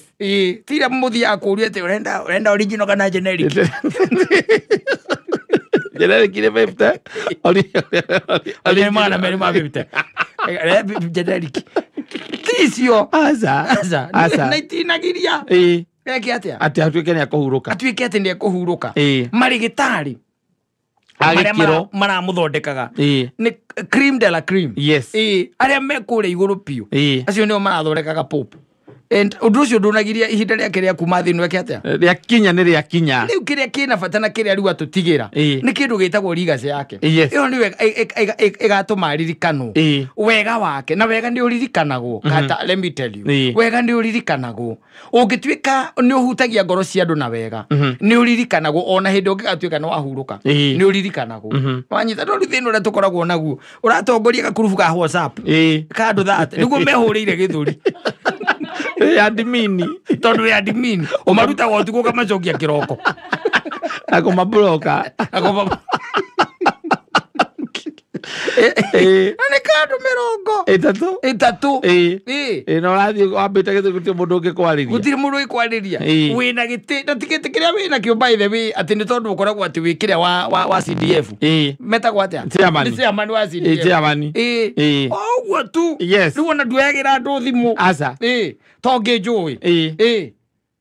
Tira mũthiaga kũũria atĩ ũrenda original kana generic. Generic nĩ 50. Original magana merĩ ma 50. Generic. Ti icio. Aca. Na itinagiria. Eke atĩa? Atĩ atuĩke nĩ akũhurũka. Atuĩke atĩ nĩ ekũhurũka. Marĩgĩtarĩ arĩa maramũthondekaga nĩ cream de la cream. Yes. Arĩa me kũrĩa igũrũ biũ, acio nĩo marathondekaga Pope. And ũndũ ũcio ndũnagiria ihinda rĩake rĩa kuma thĩ ĩno eke atĩa? Rĩakinya nĩ rĩakinya. Rĩu kĩrĩa kĩna bata na kĩrĩa rĩu atũtigĩra nĩ kĩndũ gĩtagwo legacy yake. Ĩyo nĩyo ĩgatũma aririkanwo wega wake, na wega nĩ ũririkanagwo. Kata, let me tell you, wega nĩ ũririkanagwo. Ũngĩtuĩka nĩ ũhutagia ngoro cia andũ na wega, nĩ ũririkanagwo ona hĩndĩ ũngĩgatuĩka nĩ wahurũka, nĩ ũririkanagwo. Wanyita? No rĩu thĩna ũrĩa tũkoragwo naguo, ũratongoria gakurubu ka WhatsApp ka andũ 30 nĩguo mehũrĩire gĩthũri. Admini tondũ wĩ admin ũmarutaga ũtukũ ũkamacokia kĩroko akũmabloka na nĩ kandũ 33. Na ũrathiĩ wambĩte gĩthũri gũtirĩ mũndũ ũngĩkwarĩria, gũtirĩ mũndũ ũngĩkwarĩria wĩna gĩtĩ na ti gĩtĩ kĩrĩa wĩna kĩo by the way atĩ nĩ tondũ ũkoragwo atĩ wĩ kĩrĩa wa CDF metagwo atĩa? Chairman. Nĩ chairman wa CDF. Chairman. O ũguo tu. Rĩu ona nduoyagĩra andũ thimũ. Aca. To ngĩnjũĩ.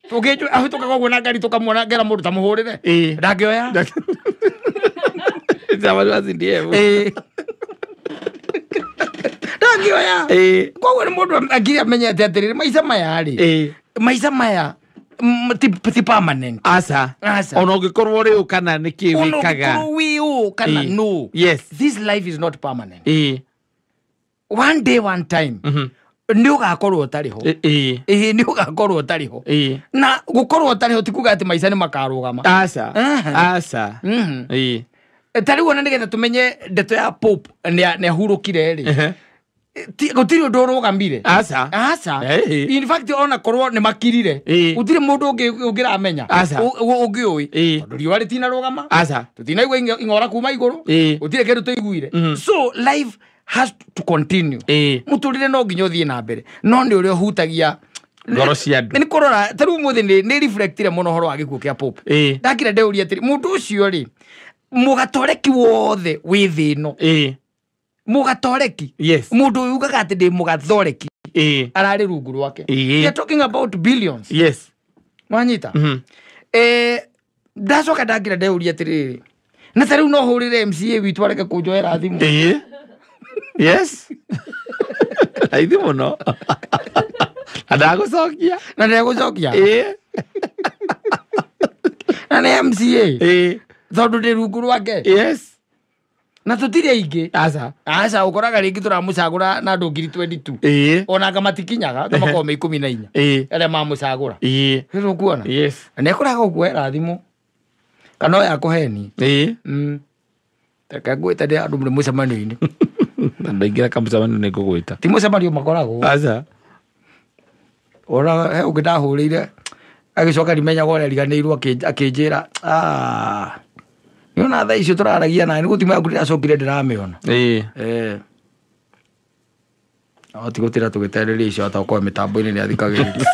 Tũngĩnjũĩ ahĩtũkaga ũguo na ngari tũkamuona ngera mũndũ ta mũhũrĩre. Ndangĩoya. Chairman wa CDF. Ndangĩoya. Koguo nĩ mũndũ akiri amenyete atĩrĩrĩ, maica maya rĩ, maica maya ti permanent. Aca. Ona ũngĩkorwo ũrĩ ũ kana nĩ kĩ Ona wĩkaga. ũngĩkorwo wĩ ũ kana no. Yes. This life is not permanent. One day, one time, nĩ ũgakorwo ũtarĩ ho. Nĩ ũgakorwo ũtarĩ ho. Na gũkorwo ũtarĩ ho ti kuga atĩ maica nĩ makarũgama. Aca. Aca. Ta rĩu ona nĩgetha tũmenye ndeto ya Pope nĩ ahurũkire rĩ, Gũtirĩ ũndũ ũrũgamire. Aca. Aca. In fact ona korwo nĩ makirire. Gũtirĩ mũndũ ũngĩramenya. Ũngĩũĩ. Tondũ riũa rĩtinarũgama. Aca. Tũtinaigua ing'ora kuma igũrũ. Gũtirĩ kĩndũ tũiguire. So life has to continue. Mũtũrĩre no nginya ũthiĩ na mbere. No nĩ ũrĩa ũhutagia ngoro cia andũ. Nĩ kũrora ta rĩu ũmũthĩ nĩ reflectire mũno ũhoro wa gĩkuũ kĩa Pope. Ndakira ndeuria atĩrĩ, mũndũ ũcio rĩ, mũgatoreki wothe wĩ thĩ ĩno. Mũgatoreki. Yes. Mũndũ ũyũ ugaga atĩ ndĩ mũgathoreki. Ararĩ rungu rwake. We are talking about billions. Yes. Wanyita? Ndacoka ndakira ndeuria atĩrĩrĩ, na ta rĩu no hũrĩre MCA witũ areke kũnjoera thimũ. Yes. Raithi mũno. Na ndagũcokia. Na ndagũcokia. Na nĩ MCA. Tondũ ndĩ rungu rwake. Yes. Na tũtirĩ aingĩ. Aca. Aca, ũkoraga rĩngĩ tũramũcagũra na andũ 22,000. Ona anga matikinyaga, ta makoragwo me 14. Arĩa mamũcagũra. Rĩu ũkuona? Yes. Na nĩakoraga gũkuoera thimũ. Kana oya akũheni. Reke ngwĩte ndĩ andũ mũrĩ mũcemanio-inĩ. Na ndaingĩra kamũcemanio nĩ ngũgwĩta. Ti mũcemanio makoragwo. Aca. Ona he ũngĩ ndahũrĩire agĩcoka ndimenyaga ũrĩa ariganĩirwo akĩnjĩra, nĩona thaa icio tũraragia nawe nĩ gũtima yaku ndĩracokire ndĩramĩona. No ti gũtira tũgĩtereria icio atakorwo mĩtambo-inĩ nĩ athikagĩrĩria.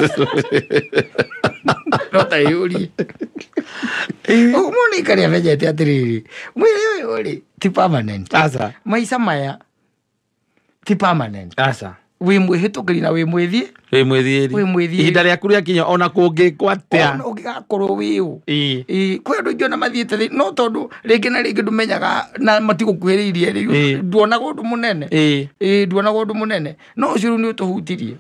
No ta ĩyũrie. Ũguo mũndũ nĩaikare amenyete atĩrĩrĩ, mwĩrĩ ũyũ rĩ ti permanent. Aca. Maica maya ti permanent. Aca. Wĩ mwĩhĩtũkĩri na wĩ mwĩthiĩ. Wĩ mwĩthiĩri. Wĩ mwĩthiĩri. Ihinda rĩaku rĩakinya ona kũngĩkwo atĩa. Ona ũngĩgakorwo wĩ ũ. Kwĩ andũ aingĩ ona mathiĩte thĩ, no tondũ rĩngĩ na rĩngĩ ndũmenyaga na matigũkuhĩrĩirie rĩ, nduonaga ũndũ mũnene. Nduonaga ũndũ mũnene. No ũcio rĩu nĩ ũtũhutirie.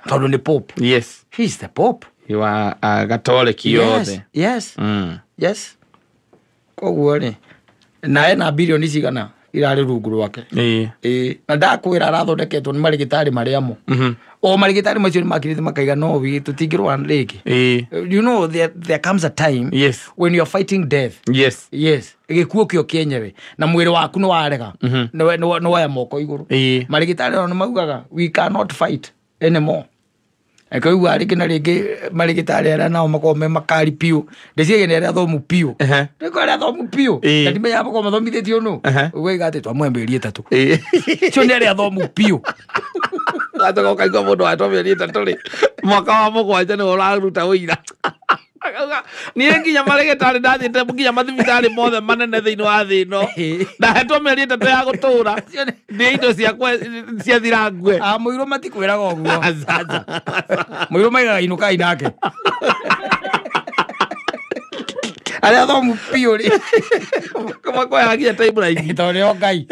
Tondũ nĩ Pope. Yes. He is the Pope. Wa Gatoreki yothe. Yes. Yes. Koguo rĩ, na ena bilioni cigana irarĩ rungu rwake. Na ndakwĩra arathondeketwo nĩ marĩgĩtarĩ marĩa mo. O marĩgĩtarĩ macio nĩ makirĩte makaiga no wi tũtingĩrwara rĩngĩ. You know there comes a time, yes, when you are fighting death. Yes. Yes. Gĩkuũ kĩo kĩenyewe na mwĩrĩ waku nĩ warega. Nĩ woya moko igũrũ. Marĩgĩtarĩ nao nĩ maugaga we cannot fight anymore. Akaigua rĩngĩ na rĩngĩ marĩgĩtarĩ arĩa nao makoragwo me makari piũ. Ndĩciria nĩ arĩa athomu piũ. Nĩko arĩa athomu piũ. Na ndimenyaga makoragwo mathomithĩtio nũ. Ũgaiga atĩ twamũhe mĩeri 3. Acio nĩ arĩa athomu piũ. Gatoka ũkaigua mũndũ watwo mĩeri 3 rĩ, mwaka wa 7 nĩwe ũraruta ũira. Akauga niĩ nginya marĩgĩtarĩ ndathiĩte nginya mathibitarĩ mothe manene thĩinĩ wa thĩ ĩno. Ndahetwo mĩeri 3 ya gũtũra. Nĩ indo ciakwa ciathira ngue. Mũirũ matikwĩraga ũguo. Mũirũ maigaga inũkai nake. Arĩa athomu piũ rĩ. Makoyaga nginya timeline. Tondũ nĩo Ngai.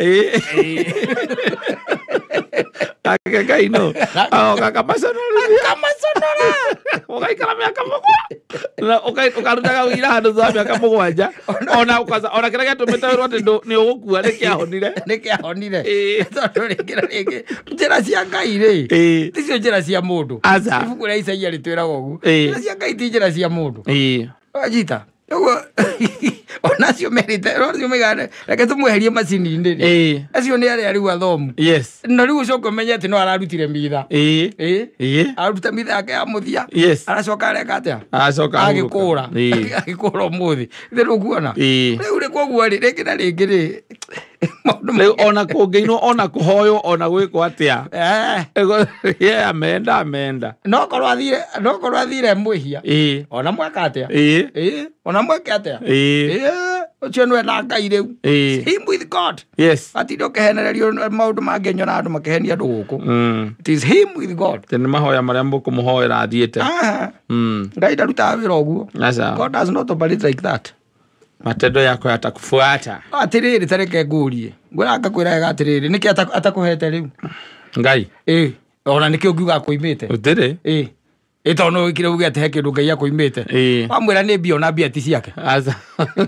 Ake Ngai no. Akamaconorithia. Akamaconora. Ũgaikara mĩaka 7. Na ũkarutaga ũira handũ thutha wa mĩaka 7. Ona ona kĩrĩa gĩatũmĩte wĩrwo atĩ nĩ ũgũkua nĩ kĩahonire. Nĩ kĩahonire. Tondũ rĩngĩ na rĩngĩ njĩra cia Ngai rĩ, ticio njĩra cia mũndũ. Ibuku rĩa Isaia rĩtwĩraga ũguo. Njĩra cia Ngai ti njĩra cia mũndũ. Wanyita? Ũguo ona acio merĩte, acio maigaga reke tũmweherie macini-inĩ rĩ. Acio nĩ arĩa rĩu athomu. Yes. Na rĩu ũcoke ũmenye atĩ no ararutire mitha. Araruta mitha yake ya mũthia. Yes. Aracoka areka atĩa? Aracoka agĩkũra. Agĩkũra ũmũthĩ. Ithe ndũkuona? Rĩu rĩ koguo rĩ, rĩngĩ na rĩngĩ rĩ, maũndũ rĩu ona kũngĩinwo, ona kũhoywo, ona gwĩkwo atĩa. Ye amenda amenda. No korwo athire, no korwo athire mwĩhia. Ona mweka atĩa? Ona mweke atĩa? Ũcio nĩwe na Ngai rĩu. Him with God. Yes. Atinda ũkĩhenererio maũndũ mangĩ nyona andũ makĩhenia andũ gũkũ. It is him with God. Nĩ mahoya marĩa mũkũmũhoera athiĩte. Ngai ndarutaga wĩra ũguo. God does not operate like that. Matendo yako yatakufuata. Atĩrĩrĩ, ta reke ngũrie. Ngwĩra ngakwĩra wega atĩrĩrĩ, nĩkĩ atakũhete rĩu? Ngai. Ona nĩkĩ ũngiuga akũimĩte? Gũtirĩ. Tondũ no wĩkire uge atĩ he kĩndũ Ngai akũimĩte. Wamwĩra nĩ mbia, ona mbia ti ciake.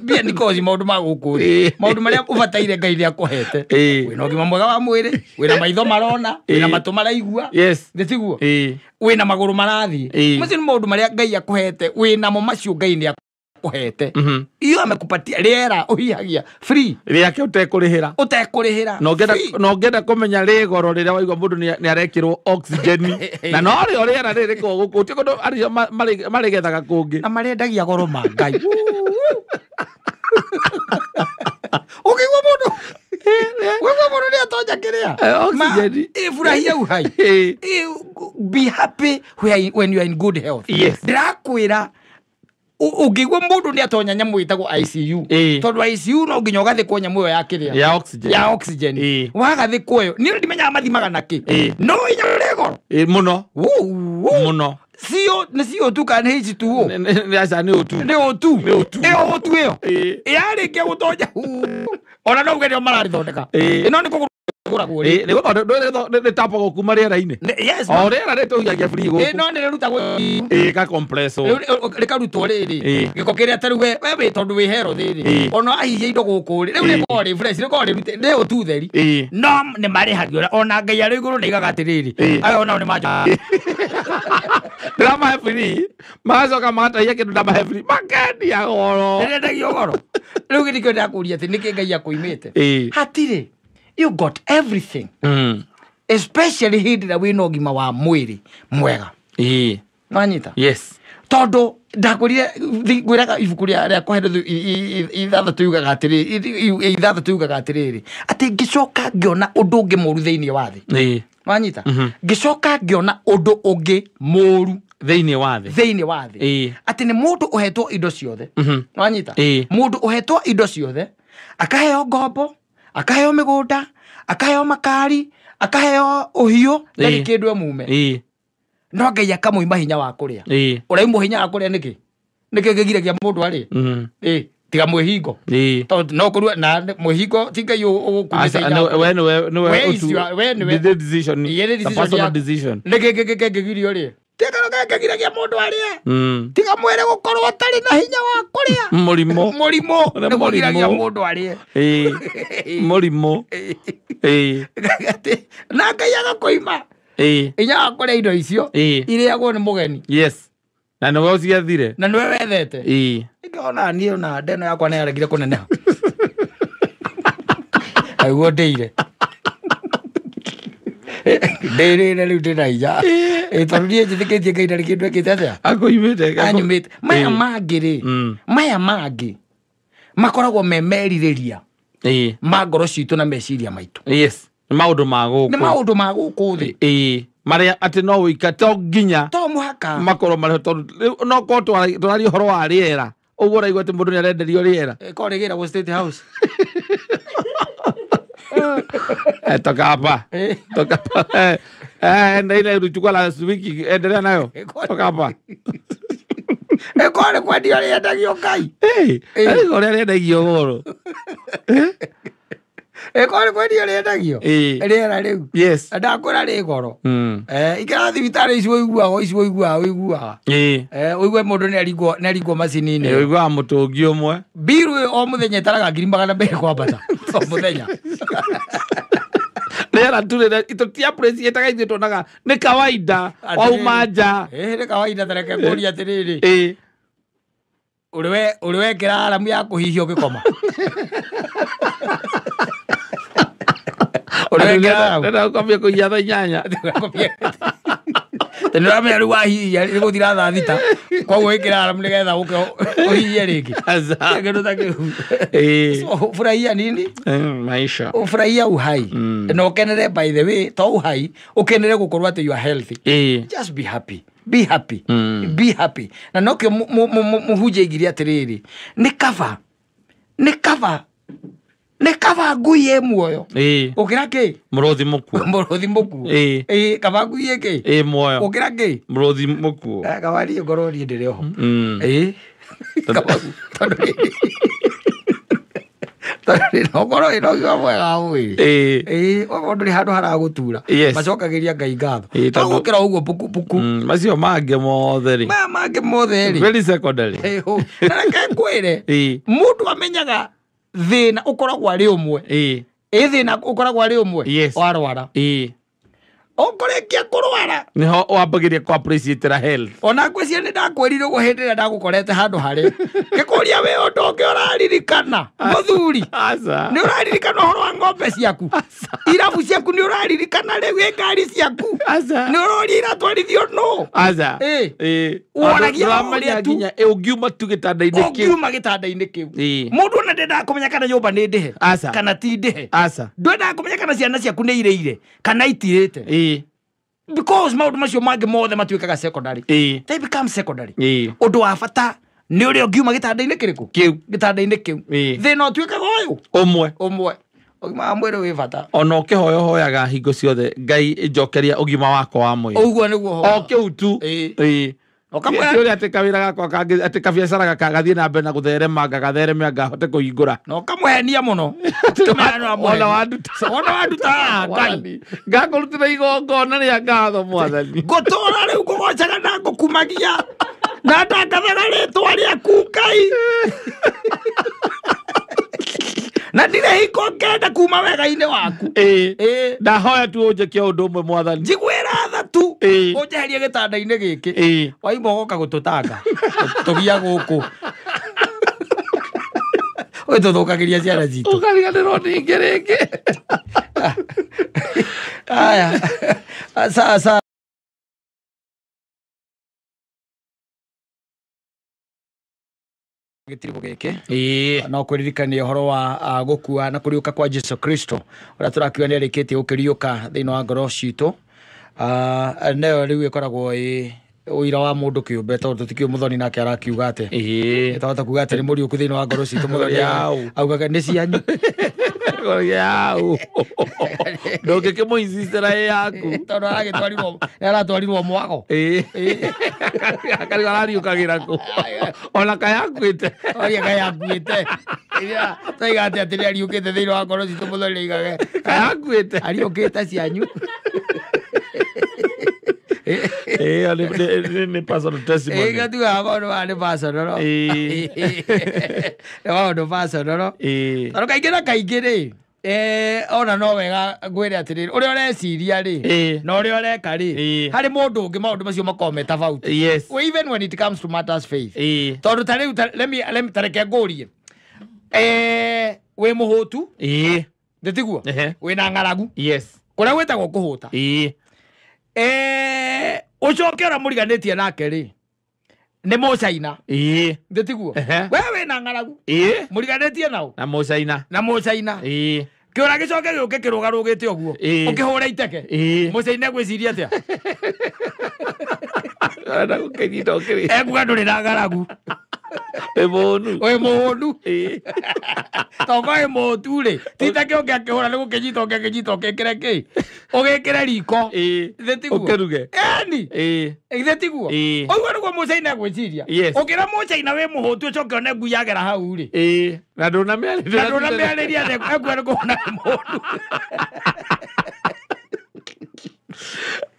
Mbia nĩ koci maũndũ ma gũkũ thĩ. Maũndũ marĩa ũbataire Ngai nĩ akũhete. Wĩna ũgima mwega wa mwĩrĩ, wĩna maitho marona, wĩna matũ maraigua. Yes. Nĩ tiguo? Wĩna magũrũ marathiĩ. Macio nĩ maũndũ marĩa Ngai akũhete, wĩnamo macio Ngai nĩ akũhete. akũhete. Iyo amekupatia rĩera ũhihagia free. Rĩake ũtekũrĩhĩra. Ũtekũrĩhĩra. Na ũngĩenda kũmenya rĩ goro rĩrĩa waigua mũndũ nĩ arekĩrwo oxygen na no rĩo rĩera rĩrĩ rĩkoragwo gũkũ ti kũndũ acio marĩgethaga kũngĩ. Na marendagia goro ma Ngai. Ũkĩigua mũndũ wewe mũndũ nĩ atonya kĩrĩa oxygen. Furahia uhai. Be happy when you are in good health. Ndĩrakwĩra ũngĩigua mũndũ nĩ atonya nyamũ ĩtagwo ICU. Tondũ ICU no nginya ũgathĩkwo nyamũ ĩyo ya kĩrĩa ya oxygen. Ya oxygen. Wagathĩkwo ĩyo niĩ ndimenyaga mathimaga nakĩ. No inya rĩ goro. Mũno. Mũno. CO nĩ CO2 kana nĩ H2O? Nĩ aca nĩ O2. Nĩ O2. Nĩ O2. Ĩyo O2 ĩyo. Yarĩkia gũtonya. Ona no uge nĩo mararĩthondeka. Ĩno nĩ kũgũragwo rĩ. Nĩ tapagwo kuma rĩera-inĩ. Yes. O rĩera rĩ tũhihagia free gũkũ. No nĩ rĩrutagwo. Ka compress. Rĩkarutwo rĩrĩ. Gĩko kĩrĩa ta rĩu we wĩ tondũ wĩ healthy rĩ. Ona wahihia indo gũkũ rĩ. Rĩu rĩkoragwo rĩ fresh, rĩkoragwo rĩ nĩ O2 theri. No nĩ marĩhagio ona Ngai arĩ igũrũ nĩaigaga atĩrĩrĩ. Aya onao nĩ manjo. Ndĩramahe free. Magacoka magatahia kĩndũ ndamahe free. Makendia goro. Nĩrendagio goro. Rĩu gĩthikio ndĩrakũria atĩ nĩkĩ Ngai akũimĩte. Hatirĩ. You got everything. Especially hĩndĩ ĩrĩa wĩna ũgima wa mwĩrĩ mwega. Nĩwanyita? Yes. Tondũ ndakwĩrire ngwĩraga ibuku rĩa Kohelethu ithathatũ yugaga atĩrĩrĩ, ithathatũ yugaga atĩrĩrĩ, atĩ ngĩcoka ngĩona ũndũ ũngĩ mũru thĩinĩ wa thĩ. Nĩwanyita? Ngĩcoka ngĩona ũndũ ũngĩ mũru thĩinĩ wa thĩ. Thĩinĩ wa thĩ. Atĩ nĩ mũndũ ũhetwo indo ciothe. Nĩwanyita? Mũndũ ũhetwo indo ciothe, akaheo ngombo, akaheo mĩgũnda, akaheo makari, akaheo ũhiũ, ndarĩ kĩndũ emume. No Ngai akamũima hinya wa kũrĩa. Ũraimwo hinya wa kũrĩa nĩkĩ? Nĩkĩ kĩgiragia mũndũ arĩe? Tiga mwĩhingo. Tondũ no kũrua na mwĩhingo ti Ngai ũgũkumĩte hinya wa kũrĩa. We nĩwe We nĩwe. The decision. The personal decision. Nĩkĩ kĩngĩgirio ũrĩe? Tiga kĩngĩgiragia mũndũ arĩe. Tiga mwĩrĩ gũkorwo ũtarĩ na hinya wa kũrĩa. Mũrimũ. Mũrimũ nĩkũgiragia mũndũ arĩe. Mũrimũ. Na Ngai agakũima. Hinya wa kũrĩa indo icio irĩagwo nĩ mũgeni. Yes. Na nĩwe ũciethire. Na nĩwe wethete. Ngĩona niĩ ona ndeno yakwa nĩyaregire kũneneha. Aiguo ndĩire. Ndĩrĩre rĩu ndĩna hinya. Tondũ niĩ njĩtĩkĩtie Ngai ndarĩ kĩndũ ekĩte atĩa? Akũimĩte. Anyumĩte. Maya mangĩ rĩ, maya mangĩ makoragwo me merirĩria ma ngoro citũ na meciria maitũ. Yes. Nĩ maũndũ ma gũkũ. Nĩ maũndũ ma gũkũ thĩ. Marĩa atĩ no ũika to nginya to mũhaka makorwo marĩ tondũ no korwo tũraria ũhoro wa rĩera ũguo ũraigua atĩ mũndũ nĩarenderio rĩera. Korwo rĩgĩragwo State House. Toka hapa. Toka hapa. Na ile ulichukua last week endelea nayo. Toka hapa. Korwo kwendio rĩendagio Ngai. Ũrĩa rĩendagio goro. Korwo kwendio rĩendagio. Rĩera rĩu. Yes. Ndakwĩra rĩ goro. Ikara thibitarĩ icio ũiguaga icio ũiguaga ũiguaga. Ũigue mũndũ nĩaringwo macini-inĩ. Ũiguaga mũtũngi ũmwe. Mbiru ĩyo o mũthenya ĩtaraga 200,000 kwambata. O mũthenya. Rĩera tu rĩrĩa tũtiappreciataga ithuĩ tuonaga nĩ kawaida wauma nja. Nĩ kawaida ta reke ngũrie atĩrĩrĩ. Ũrĩ wekĩra aramu ya kũhihia ũgĩkoma? Ũrĩ kwambia kũhihia thaa 8. Tondũ ũramenya rĩu wahihia nĩ gũthira thaa 6 koguo ĩkĩra aramu nĩgetha ũke ũhihie rĩngĩ. Kĩndũ ta kĩu. So furahia nini? Maisha. Furahia uhai. Na ũkenere by the way to uhai ũkenere gũkorwo atĩ you are healthy. Just be happy. Be happy. Be happy. Na nokĩo mũhunjia aigire atĩrĩrĩ, nĩ kaba nĩ kaba nĩ kaba ngui ĩ muoyo gũkĩra kĩ? Mũrũthi mũkuũ. Mũrũthi mũkuũ. Kaba ngui ĩ kĩ? Ĩ muoyo. Gũkĩra kĩ? Mũrũthi mũkuũ. Kaba niĩ ngorwo niĩ ndĩrĩ oho. Tondũ tondũ ĩno ũgima mwega wa mwĩrĩ. Okorwo ndũrĩ handũ haragũtura macokagĩria Ngai ngatho. To gũkĩra ũguo puku puku. Macio mangĩ mothe rĩ. Maya mangĩ mothe rĩ. Very secondary. Na reke ngwĩre mũndũ amenyaga thĩna ũkoragwo arĩ ũmwe. Ĩ thĩna ũkoragwo arĩ ũmwe warwara. Ũkũrĩkia kũrwara niho wambagĩria ku appreciate ra health. Ona ngwĩciria nĩ ndakwĩrire ũguo hĩndĩ ĩrĩa ndagũkorete handũ harĩa ngĩkũria wĩ ũndũ ũngĩ ũraririkana mũthuri. Aca. Nĩ ũraririkana ũhoro wa ng'ombe ciaku, irabu ciaku, nĩ ũraririkana rĩu ĩ ngari ciaku, Aca. nĩ ũroria iratwarithio nũ? Aca. Ĩ. Ĩ. Woragia Ndũramenya ũrĩa tu. nginya ĩ, ũngiuma tu gĩtanda-inĩ kĩu. Ũngiuma gĩtanda-inĩ kĩu, Ĩ. mũndũ ona ndendaga kũmenya kana nyũmba nĩ ndĩhe Aca. kana ti ndĩhe. Aca. Ndwendaga kũmenya kana ciana ciaku nĩ irĩire kana itirĩte, Ĩ. because maũndũ macio mangĩ mothe matuĩkaga secondary. Ĩ. They become secondary. Ĩ. Ũndũ wa bata nĩ ũrĩa ũngiuma gĩtanda-inĩ kĩrĩkũ? Kĩu. Gĩtanda-inĩ kĩu. Ĩ. Thĩna ũtuĩkaga ũyũ Ũmwe. Ũmwe, ũgima wa mwĩrĩ wĩ bata. Ona ũkĩhoya hoyaga hingo ciothe Ngai njokeria ũgima wakwa wa mwĩrĩ. Ũguo nĩguo. O kĩu tu. Ĩ. Ĩ. Ũkamwĩra- Ti ũrĩa atĩ kawĩra gakwa kangĩ atĩ kabiacara gaka gathiĩ na mbere na gũtherema ngagatheremia ngahote kũhingũra. Na ũkamũhenia mũno. Wona wanduta. Wona wanduta Ngai. Ngakũrutĩra igongona rĩa ngatho mwathani. Ngũtũra rĩu ngũgocaga na ngũkumagia na ndangathaga rĩtwa rĩaku Ngai, na ndirĩ hingo ngenda kuma wega-inĩ waku. Ĩ. Ĩ. Ndahoya tu ũnjĩke ũndũ ũmwe mwathani. Njiguĩra tha tu. Ĩ. Ũnjeherie gĩtanda-inĩ gĩkĩ. Ĩ. Waima ũgoka gũtũtanga tũgia gũkũ ũgĩtũthũkagĩria ciana citũ. Ũkariganĩrwo ningĩ rĩngĩ. Aya, sasa gĩtiribũ gĩkĩ Ĩ. no kwĩririkania ũhoro wa gũkua na kũriũka kwa Jesu Kristo ũrĩa tũrakiuga nĩ arĩkĩtie gũkĩriũka thĩinĩ wa ngoro citũ. Nayo rĩu ĩkoragwo ĩ ũira wa mũndũ kĩũmbe tondũ tũtikĩũĩ mũthoni nake arakiuga atĩa. Ĩ. Twahota kuga atĩ nĩ mũriũku thĩinĩ wa ngoro citũ, mũthoni Yau. augaga nĩ cianyu. Yau. Ndũngĩkĩmũ-insistĩra ĩ yaku. Tondũ aragĩtwarirwo nĩ aratwarirwo mwago. Ĩ. Akarigwo arariũkagĩra kũ. Ona kayakuĩte. Oria kayakuĩte. Twaiga atĩ atĩ nĩ ariũkĩte thĩinĩ wa ngoro citũ, mũthoni aigage Kayakuĩte. ariũkĩte cianyu. Ĩ, nĩ personal testimony. Gatugaga maũndũ maya nĩ personal. Ĩ. Nĩ maũndũ personal. Ĩ. Tondũ kaingĩ na kaingĩ rĩ, ona no wega ngwĩre atĩrĩrĩ, ũrĩa ũreciria rĩ Ĩ. na ũrĩa ũreka rĩ, Ĩ. harĩ mũndũ ũngĩ maũndũ macio makoragwo me tofauti. Yes. Well, even when it comes to matters faith. Ĩ. Tondũ ta rĩu let me ta reke ngũrie, wĩ mũhũtu? Ĩ. Ndĩtiguo? Ehe. Wĩna ng'aragu? Yes. Kũrĩa gwĩtagwo kũhũta. Ĩ. Ũcoke ũrĩa mũriganĩtie nake rĩ nĩ mũcaina. Ĩ. Ndĩtiguo? Ehe. We wĩna ng'aragu, Ĩ. mũriganĩtie nao? Na mũcaina. Na mũcaina. Ĩ. Kĩũra gĩcoke gĩũke kĩrũgarũgĩte ũguo, Ĩ. ũkĩhũra iteke, Ĩ. mũcaina egwĩciria atĩa? Arenda gũkĩnyita ũkĩrĩ. Ekuga ndũrĩ na ng'aragu. Wĩ mũhũnu. Wĩ mũhũnu. Ĩ. Tongo wĩ mũhũtu rĩ, titeke ũngĩ akĩhũra nĩ gũkĩnyita ũngĩ akĩnyita ũkĩkĩre kĩ ũgĩkĩre riko. Ĩ. Githĩ tiguo? Ũkĩruge. Eni. Ĩ. Githĩ tiguo? Ĩ. Ũguo nĩguo mũcaina egwĩciria. Yes. Ũngĩra mũcaina wĩ mũhũtu ũcoke one ngui yagera hau rĩ, Ĩ. Na ndũnamĩarĩria. Na ndũnamĩarĩria ekuga nĩ kũhũna wĩ mũhũnu.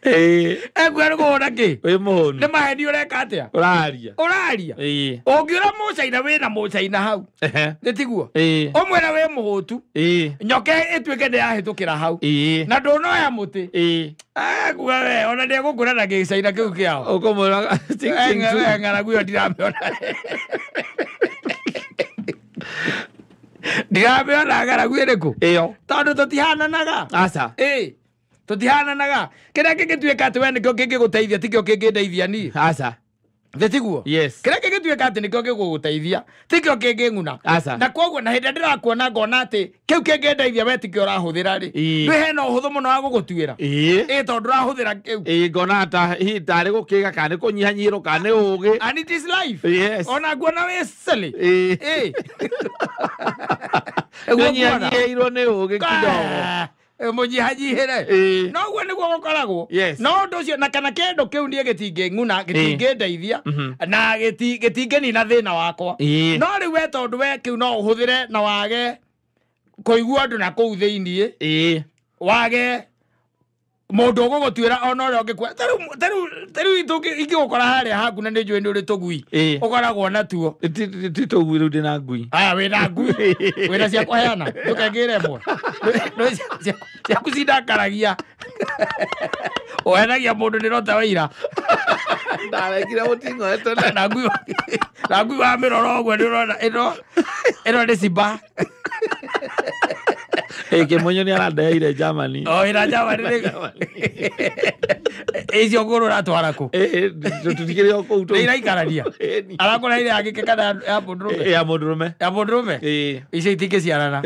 Ĩ. Ekuga nĩ kũhũna kĩ? Wĩ mũhũnu. Nĩ maheni ũreka atĩa? Ũraria. Ũraria. Ĩ. Ũngĩũra mũcaina wĩna mũcaina hau, Ehe. nĩ tiguo? Ĩ. Ũmwĩra wĩ mũhũtu, Ĩ. nyoke ĩtuĩke nĩ yahĩtũkĩra hau Ĩ. na ndũnoya mũtĩ, Ĩ. akuga we ona ndĩegũkũra na gĩcaina kĩu kĩao. Ũkũmwĩra ching ching ching. Ng'aragu ĩyo ndiramĩona, ndiramĩona ng'aragu ĩrĩkũ. Ĩyo. Tondũ tũtihananaga. Aca. Ĩ, tũtihananaga. Kĩrĩa kĩngĩtuĩka atĩ we nĩkĩo kĩngĩgũteithia tikĩo kĩngĩndeithia niĩ. Aca. Thĩ tiguo? Yes. Kĩrĩa kĩngĩtuĩka atĩ nĩkĩo gĩgũgũteithia tikĩo kĩngĩng'una. Aca. Na koguo na hĩndĩ ĩrĩa ndĩrakuona ngona atĩ kĩu kĩngĩndeithia we tikĩo ũrahũthĩra rĩ, Ĩ. ndwĩ hena ũhũthũ mũno wa gũgũtuĩra. Ĩ. Ĩ, tondũ ndũrahũthĩra kĩu. Ĩ, ngona ta hihi tarĩ gũkĩga kana nĩ kũnyihanyihĩrwo kana nĩ ũgĩ. And it is life. Yes. Ona nguona wĩ silly. Ĩ. Ĩ. Ũguo nguona. Nĩnyihanyihĩirwo nĩ ũgĩ kidogo. Mũnyihanyihĩre. Ĩ. No ũguo nĩguo gũkoragwo. Yes. No ũndũ ũcio na kana kĩndũ kĩu niĩ gĩtingĩng'una, gĩtingĩndeithia na gĩtingĩnina thĩna wakwa. Ĩ. No rĩu we tondũ we kĩu no ũhũthĩre na wage kũigua ũndũ na kũu thĩiniĩ, Ĩ. wage mũndũ ũgũgũtuĩra ona ũrĩa ũngĩkua. Ta rĩu ingĩgũkora harĩa haku na nĩ njũĩ nĩ ũrĩ tũgui Ĩ. ũkoragwo natuo. Ti tũgui rĩu ndĩna ngui. Aya, wĩna ngui, wĩna cia kũheana ndũkengĩre ĩmwe. Ciaku cindakaragia. Ũhenagia mũndũ nĩ rota waira. Ndarekire mũting'oe na ngui na ngui wa mĩrora ũguo nĩ ũrona ĩno ĩno nĩ simba. Kĩmonyo nĩ arandeheire Germany. O ĩra Germany nĩ icio ngũrũ ũratwara kũ? Tũtikĩrĩ o kũu. Nĩ iraikarania. Arakũreheire ya gĩke kana ya mũndũrũme? Ya mũndũrũme. Ya mũndũrũme? Icio itingĩciarana.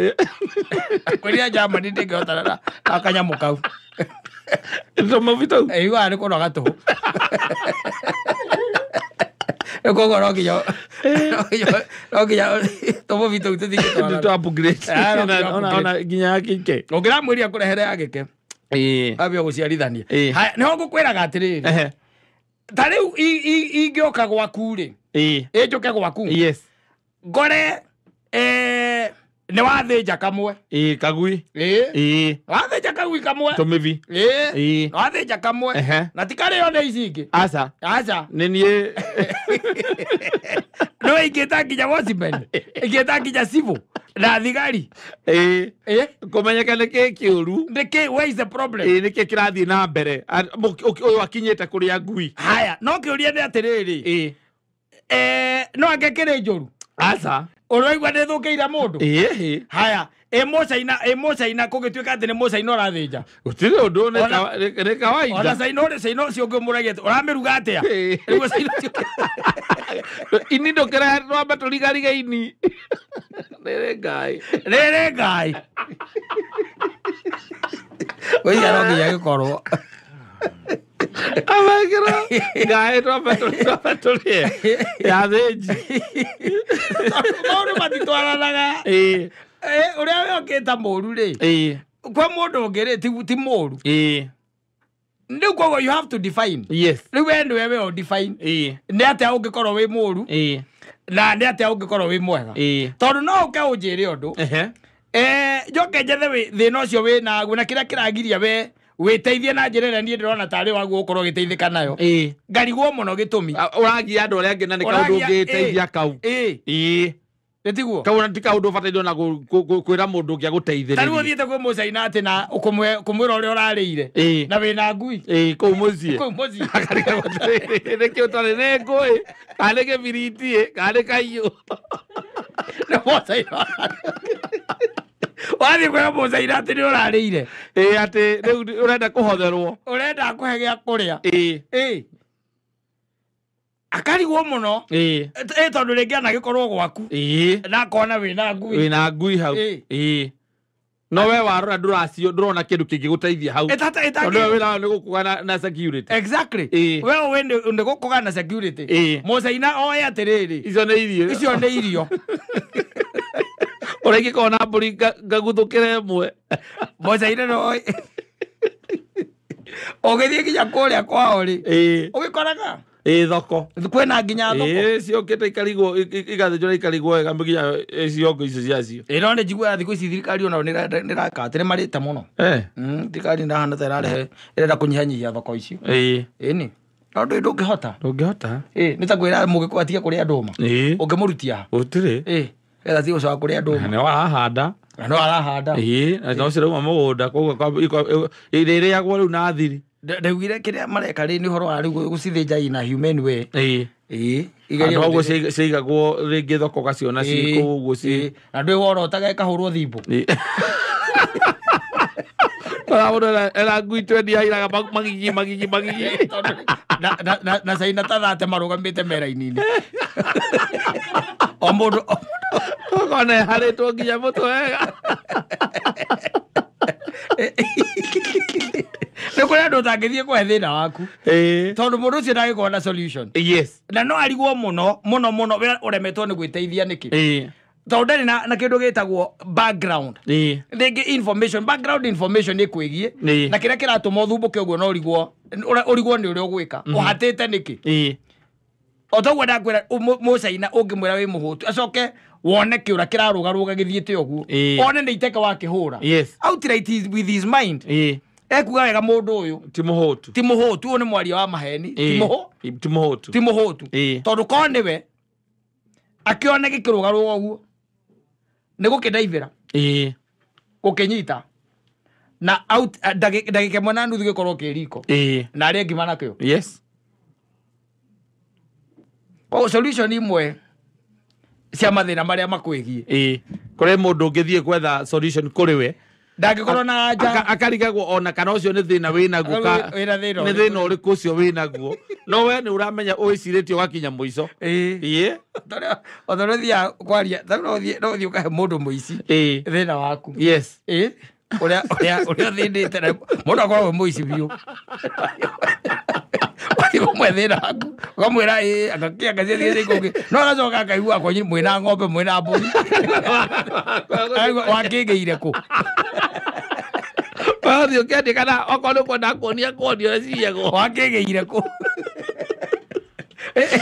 Kwĩrira Germany ndĩngĩhotana na kanyamũ kau. Tũmũbi tũu? Ĩiguaga nĩ kũnoga tũhũ. Koguo no nginya tũmũbi tũu tũtingĩtwarana. Tũ upgrade. Ona nginya ya gĩke. Ũngĩramwĩria akũrehere ya gĩke. Ambia gũciarithania. Haya, nĩho ngũkwĩraga atĩrĩrĩ. Ta rĩu ingĩũka gwaku rĩ. Ĩnjũke gwaku. Yes. Ngore nĩ wathĩnja kamwe. Kagui. Wathĩnja kagui kamwe. Tũmĩbi. Wathĩnja kamwe. Na ti karĩo nĩ ici ingĩ. Aca. Aca. Nĩ niĩ. No ingĩta nginya watchman. Ingĩta nginya civil na thigari. Kũmenyeka nĩ kĩ kĩũru. Nĩ kĩ, where is the problem? Nĩ kĩ kĩrathiĩ na mbere. Ũyũ akinyĩte kũrĩa ngui. Haya, no kĩũria nĩ atĩrĩrĩ. No ange kĩrĩ njũru. Aca. Ũraigua nĩ thũkĩire mũndũ? Haya, ĩ mũcaina kũgĩtuĩka atĩ nĩ mũcaina ũrathĩnja. Gũtirĩ ũndũ nĩ kawaida. Ona caina ũrĩ caina ũcio ũngĩmũragia atĩ ũramĩruga atĩa? Rĩu caina ũcio. Ini ndũkĩrehe twambe tũrigarige ini. Rĩrĩ Ngai. Rĩrĩ Ngai. Ũiga no nginya gĩkorwo. Amagĩra Ngai twambe tũrĩe. Ya thĩnji. Maũndũ matitwaranaga. Ũrĩa we ũkĩta mũru rĩ. Kwa mũndũ ũngĩ rĩ ti mũru. Rĩu koguo you have to define. Yes. Rĩu we nĩwe we define. Nĩ atĩa ũngĩkorwo wĩ mũru. Na nĩ atĩa ũngĩkorwo wĩ mwega. Tondũ no ũke ũnjĩre ũndũ. Njoke njethe thĩna ũcio wĩ naguo na kĩrĩa kĩragiria we wĩteithie na njĩra ĩrĩa niĩ ndĩrona tarĩ waguo ũkorwo ũgĩteithĩka nayo. Ngarigwo mũno gĩtũmi. Ũragia andũ arĩa angĩ na nĩ kaũndũ ũngĩteithia kau. Nĩtiguo? Kau ti kaũndũ ũbataire ona kwĩra mũndũ ũngĩ agũteithĩrĩrie. Ta rĩu ũthiĩte kwĩ mũcaina atĩ na ũkũmwĩra ũrĩa ũrarĩire. Na wĩna ngui. Kũu mũciĩ. Kũu mũciĩ. Akarigwo atĩrĩrĩ, nĩkĩ ũtarĩ nĩ ngũĩ, kana nĩ kĩbiriti, kana nĩ kaiyũ. Nĩ mũcaina. Wathiĩ kwĩra mũcaina atĩ nĩ ũrarĩire. Atĩ rĩu ũrenda kũhotherwo. Ũrenda kũhe gĩa kũrĩa. Akarigwo mũno. Tondũ rĩngĩ anagĩkorwo gwaku. Na akona wĩna ngui. Wĩna ngui hau. No we warora ndũracio ndũrona kĩndũ kĩngĩgũteithia hau. Tondũ we wĩra nĩ gũkũga na security. Exactly. We ũĩ nĩ gũkũga na security. Mũcaina oe atĩrĩrĩ. Icio nĩ irio. Icio nĩ irio. Ũrĩa ingĩkorwo na mbũri ngaguthũkĩre ĩmwe. Mũcaina no oe. Ũgĩthiĩ nginya kũrĩa kwao rĩ. Ũgĩkoraga. Thoko. Kwĩna nginya thoko. Ciokĩte ikarigwo igathĩnjwo na ikarigwo wega nginya ciongo icio ciacio. No nĩ njiguaga thikũ ici thirikari onayo nĩ ĩraka atĩ nĩ marĩte mũno. Thirikari ndahana ta ĩrarehe ĩrenda kũnyihanyihia thoko icio. Ĩni. No ndũngĩhota. Ndũngĩhota. Nĩ ta kwĩra mũgĩkũyũ atige kũrĩa ndũma. Ũngĩmũrutia ha? Gũtirĩ. Getha ti gũcoka kũrĩa ndũma. No arahanda. Na no arahanda. Na no cirauma mũgũnda koguo ĩrĩrĩagwo rĩu na thiri. Ndaugire kĩrĩa mareka rĩ nĩ ũhoro wa rĩu gũcithĩnja in a humane way. Igerio ũguo ciigagwo rĩngĩ thoko ũgaciona ciĩ kũu ũguo ciĩ. Na ndwĩ worotaga ĩkahũrwo thimbũ. Kora mũndũ era ngui twendi airaga magigi magigi magigi. Na caina ta thate marũgamĩte mera-inĩ. O mũndũ ũkona ĩharĩtwo nginya mũtwe wega. Nĩ kũrĩ andũ ũtangĩthiĩ kũhe thĩna waku. Tondũ mũndũ ũcio ndangĩkorwo na solution. Yes. Na no arigwo mũno mũno mũno we ũremetwo nĩ gwĩteithia nĩkĩ. Tondũ ndarĩ na kĩndũ gĩtagwo background. Rĩngĩ information, background information ĩkwĩgiĩ. Na kĩrĩa kĩratũma ũthumbũke ũguo no ũrigwo ũrigwo nĩ ũrĩa ũgwĩka. Ũhatĩte nĩkĩ. O toguo ndakwĩra mũcaina ũngĩmwĩra wĩ mũhũtu acoke wone kĩũra kĩrarũgarũga gĩthiĩte ũguo. One nĩ iteke wakĩhũra. Yes. Outright with his mind. Ekuga wega mũndũ ũyũ ti mũhũtu. Ti mũhũtu, ũyũ nĩ mwaria wa maheni. Ti mũhũtu. Ti mũhũtu. Tondũ korwo nĩwe akĩone gĩkĩrũgarũga ũguo nĩ gũkĩndaithĩra. Gũkĩnyita. Na out ndagĩka ĩmwe na nuthu gĩkorwo kĩ riko. Na arĩa ngima nakĩo. Yes. Koguo solution imwe cia mathĩna marĩa makwĩgiĩ. Kũrĩ mũndũ ũngĩthiĩ gwetha solution kũrĩ we. Ndangĩkorwo na anja. Akarigagwo ona kana ũcio nĩ thĩna wĩnaguo. Nĩ thĩna ũrĩkũ ũcio wĩnaguo. No we nĩ ũramenya ũĩcirĩtie ũgakinya mũico. Tondũ ũthiaga kwaria, no ũthiĩ ũkahe mũndũ mũici thĩna waku. Yes. Ũrĩa ũthĩnĩte na mũndũ akoragwo mũici biũ. Ũthiĩ ũmwe thĩna waku, ũkamwĩra ĩĩ, agakĩanga ciathiĩ kũngĩ. No agacoka akaigua kwanyu mwĩna ng'ombe, mwĩna mbũri. Wakĩgĩire kũ? Wathiĩ ũkĩandĩka na okorwo nĩ ũkwenda kuonia kuonia ũrĩa ciyagwo. Wakĩgĩire kũ?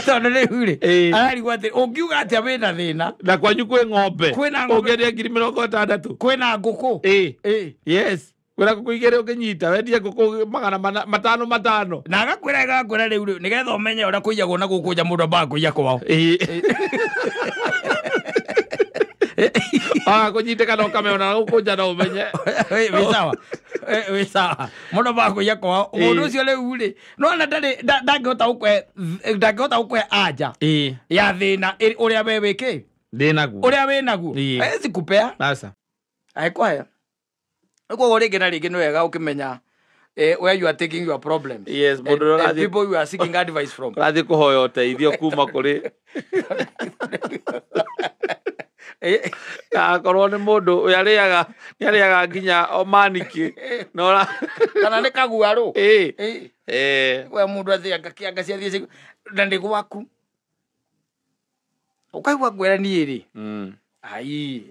Tondũ rĩu rĩ, ararigwo atĩ ũngiuga atĩa wĩna thĩna. Na kwanyu kwĩ ng'ombe. Ũngĩendia 60,000. Kwĩna ngũkũ. Yes. Kwĩna ngũkũ igĩrĩ ũngĩnyita, wendie ngũkũ 500 500. Na agakwĩra rĩu rĩ, nĩgetha ũmenye ũrĩa kũiyagwo na gũkũ nja mũndũ ambaga kũiya kwao. Kũnyitĩka na ũkamenya na gũkũ nja no ũmenye. Wĩ sawa. Wĩ sawa. Mũndũ ambaga kũiya kwao. Mũndũ ũcio rĩu rĩ, nĩwona ndangĩhota gũkũhe anja ya thĩna ũrĩa we wĩkĩ? Ndĩnaguo. Ũrĩa wĩnaguo. Hawezi kupea. Sasa. Haikuhea. Koguo rĩngĩ na rĩngĩ nĩ wega ũkĩmenya where you are taking your problems. Yes, and people you are seeking advice from. Ũrathiĩ kũhoya ũteithio kuma kũrĩ. Akorwo nĩ mũndũ nĩarĩaga nginya omaniki. Kana nĩ kaguarũ. We mũndũ athiaga kĩanga ciathiĩ na nĩ gwaku. Ũkaigua ngwĩra niĩ rĩ. Ai.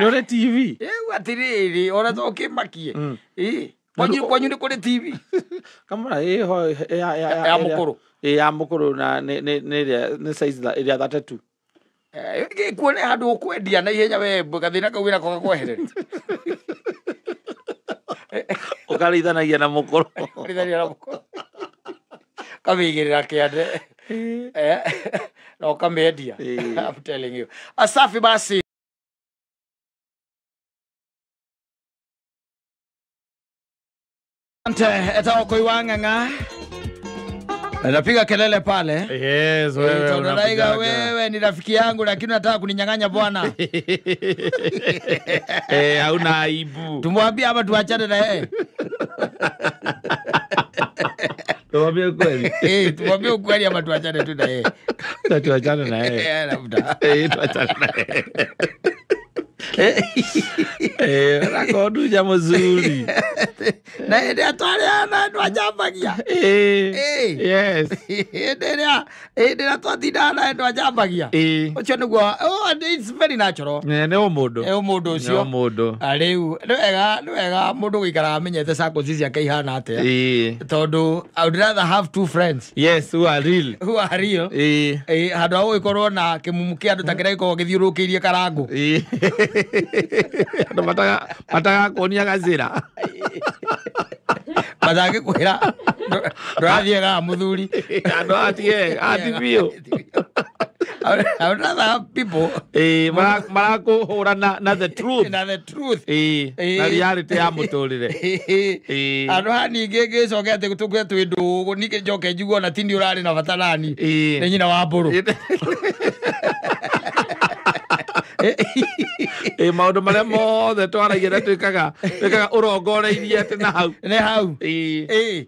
Nĩ ũrĩ TV? Atĩrĩrĩ, ona to ũkĩmakie. Kwanyu nĩ kũrĩ TV? Kamũra ĩho ya mũkũrũ. Ya mũkũrũ na nĩ size ĩrĩa 32. Kuone handũ ũkwendia na ihenya we gathĩna kau wĩnako gakweherere. Ũkarĩithanagia na mũkũrũ. Ũkarĩithanagia na mũkũrũ. Kamĩigĩrĩra kĩande. Na ũkamĩendia. I'm telling you. Asafi basi. Etao Koiwang'ang'a. Napiga kelele pale. Yes, wewe unapiga. Wewe ni rafiki yangu lakini unataka kuninyang'anya bwana. Hauna aibu. Tumwambie hapa tuachane na yeye. Tumwambie ukweli. Tumwambie ukweli ama tuachane tu na yeye. Tuachane na yeye. Labda. Tuachane na yeye. Rakodu mzuri. Na ile atwariana andu ajambagia. Yes. Ĩndĩ twatindaga na andu ajambagia. Ũcio nĩguo, it's very natural. Nĩ ũmũndũ. Nĩ ũmũndũ ũcio. Nĩ ũmũndũ. Rĩu nĩ wega mũndũ gũikaraga amenyete circles ciake ihana atĩa. Tondũ I would rather have two friends. Yes, who are real. Who are real. Handũ ha gũgĩkorwo na kĩmumu kĩa andũ ta kĩrĩa gĩkoragwo gĩthiũrũrũkĩirie karangũ. Andũ matagakuonia gacĩra. Matangĩkwĩra ndũrathiĩ mũthuri. Andũ ati biũ. I would rather have people marakũhũra na the truth. Na the truth. Na reality ya mũtũrĩre. Andũ haha ningĩ ngĩcoke atĩ tũkue twĩ ndũgũ ningĩ njoke njigue ona ti niĩ ũrarĩ na bata nani. Nĩ nyina wa mbũrũ. Maũndũ marĩa mothe twaragia na twĩkaga ũrongoreirie atĩ na hau. Nĩ hau.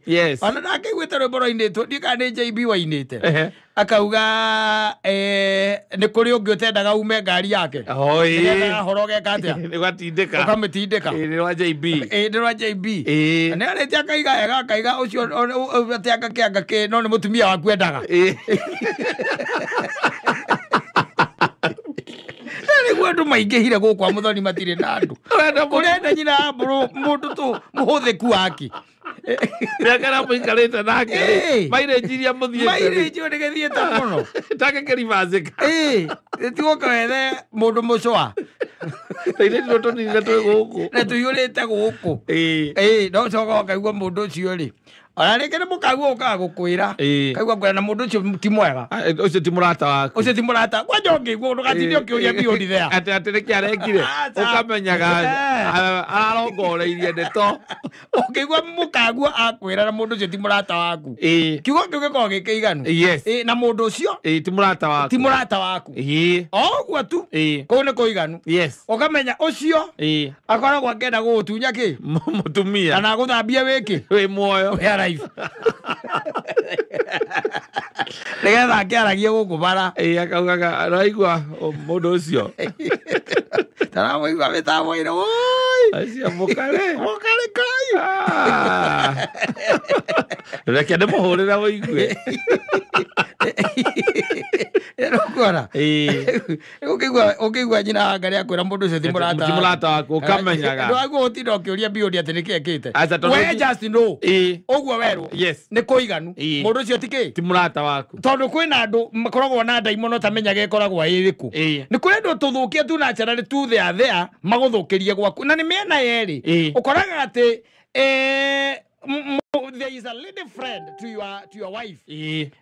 Yes. Ona ndakĩiguĩte rwĩmbo rwainĩtwo ndiũĩ kana nĩ JB wainĩte. Akauga nĩ kũrĩ ũngĩ ũtendaga ume ngari yake. Nĩgetha horo ũgeka atĩa? Nĩ ũgatindĩka. Ũkamĩtindĩka. Nĩ rwa JB. Nĩ rwa JB. Nĩ arĩtie akaiga wega akaiga ũcio atĩ anga kĩ anga kĩ no nĩ mũtumia waku endaga. Nĩguo andũ maingĩhire gũkũ a Mũthoni matirĩ na andũ. Ũrenda nyina wa mbũrũ mũndũ tu mũhũthĩku wake. Mĩaka ĩrĩa mũikarĩte nake mileage iria mũthiĩte. Mileage ĩyo nĩgĩthiĩte mũno. Take kĩribacĩka. Tigoka wethe mũndũ mũcũa. Ta ithuĩ tũrĩa tũninire twĩ gũkũ. Na tũiyũrĩte gũkũ. No ũcoka ũkaigua mũndũ ũcio rĩ. Ona rĩngĩ nĩ mũkaguo ũkaga gũkwĩra. Kaigua ngwĩra na mũndũ ũcio ti mwega. Ũcio ti mũrata waku. Ũcio ti mũrata. Kwanja ũngĩigua ndũgatinde ũkĩũria beyond there. Atĩ nĩkĩ arekire. Ũkamenyaga ararongoreirie ndeto. Ũngĩigua mũkaguo akwĩra na mũndũ ũcio ti mũrata waku. Kiugo kĩu gĩkoragwo gĩ kĩiganu. Yes. Na mũndũ ũcio ti mũrata waku. Ti mũrata waku. O ũguo tu. Kũu nĩ kũiganu. Yes. Ũkamenya ũcio akoragwo akĩenda gũgũtunya kĩ? Mũtumia. Kana agũthambie wĩkĩ? Wĩ muoyo. Wĩ alive. Nĩgetha akĩaragie gũkũ bara. Akaugaga araigua mũndũ ũcio. Taramũigua mĩtambo-inĩ. Woi. Acio mũkare. Mũkare kai. Reke ndĩmũhũrĩre ũigue. Ũkuona? Ũkĩigua nyina wa Ngarĩ akwĩra mũndũ ũcio ti mũrata. Ti mũrata waku ũkamenyaga. Ndwagwo ũtinda ũkĩũria beyond atĩ nĩkĩ ekĩte. We just know. Ũguo werwo. Yes. Nĩ kũiganu. Mũndũ ũcio ti kĩ? Ti mũrata waku. Tondũ kwĩna andũ makoragwo na ndaimono ũtamenyaga ĩkoragwo ĩrĩkũ. Nĩ kũrĩ andũ tũthũkia tu naturally tu there there magũthũkĩrie gwaku. Na nĩ mĩena yerĩ. Ũkoraga atĩ there is a lady friend to your wife.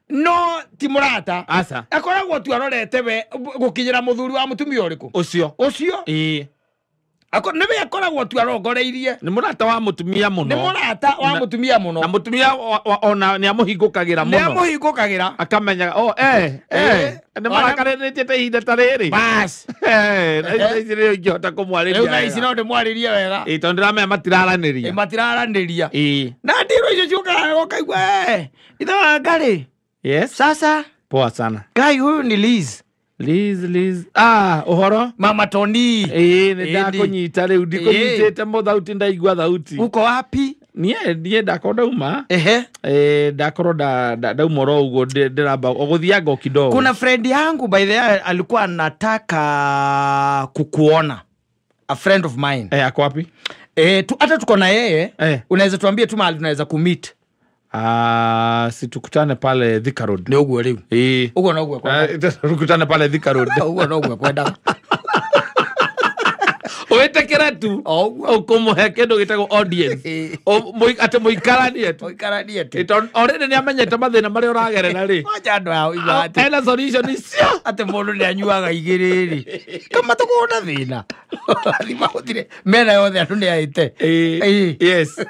No ti mũrata. Asa. Akoragwo tu arorete we gũkinyĩra mũthuri wa mũtumia ũrĩkũ. Ũcio. Ũcio. Nĩwe akoragwo tu arongoreirie. Nĩ mũrata wa mũtumia mũno. Nĩ mũrata wa mũtumia mũno. Na mũtumia ona nĩ amũhingũkagĩra mũno. Nĩ amũhingũkagĩra. Akamenyaga oh nĩ marakaranĩtie ta ihinda ta rĩrĩ. Bas. Thaa ici nĩrĩo ingĩhota kũmwarĩria. Rĩu thaa ici no ndĩmwarĩrie wega. Tondũ ndĩramenya matiraranĩria. Matiraranĩria. Na ndiro icio ciũkaga ũkaigua ithe wa Ngarĩ. Yes. Sasa. Poa sana. Ngai huyu ni Liz. Liz. Ũhoro? Mama Tony. Nĩ ndakũnyita rĩu ndikũnyitĩte mũthauti ndaigua thauti. Uko wapi? Niĩ ndakorwo ndauma. Ndakorwo ndauma oro ũguo ndĩramba gũthianga o kidogo. Kuna friend yangu by the way alikuwa anataka kukuona. A friend of mine. Ako wapi? Hata tuko na yeye. Unaweza tuambie tu mahali tunaweza kumeet. Si tukutane pale Thika Road. Nĩ ũguo rĩu. Ũguo noguo kwenda. Tukutane pale Thika Road. Ũguo noguo kwenda. Wĩtĩkĩre tu. Ũkũmũhe kĩndũ gĩtagwo audience. Atĩ mũikaranie tu. Mũikaranie tu. Already nĩ amenyete mathĩna marĩa ũragerera rĩ. Kwanja andũ ao igua atĩ. Ena solution icio. Atĩ mũndũ nĩ anyuaga igĩrĩ rĩ. Kama tũkorwo na thĩna. Thima gũtirĩ. Mĩena yothe andũ nĩ aĩte. Yes.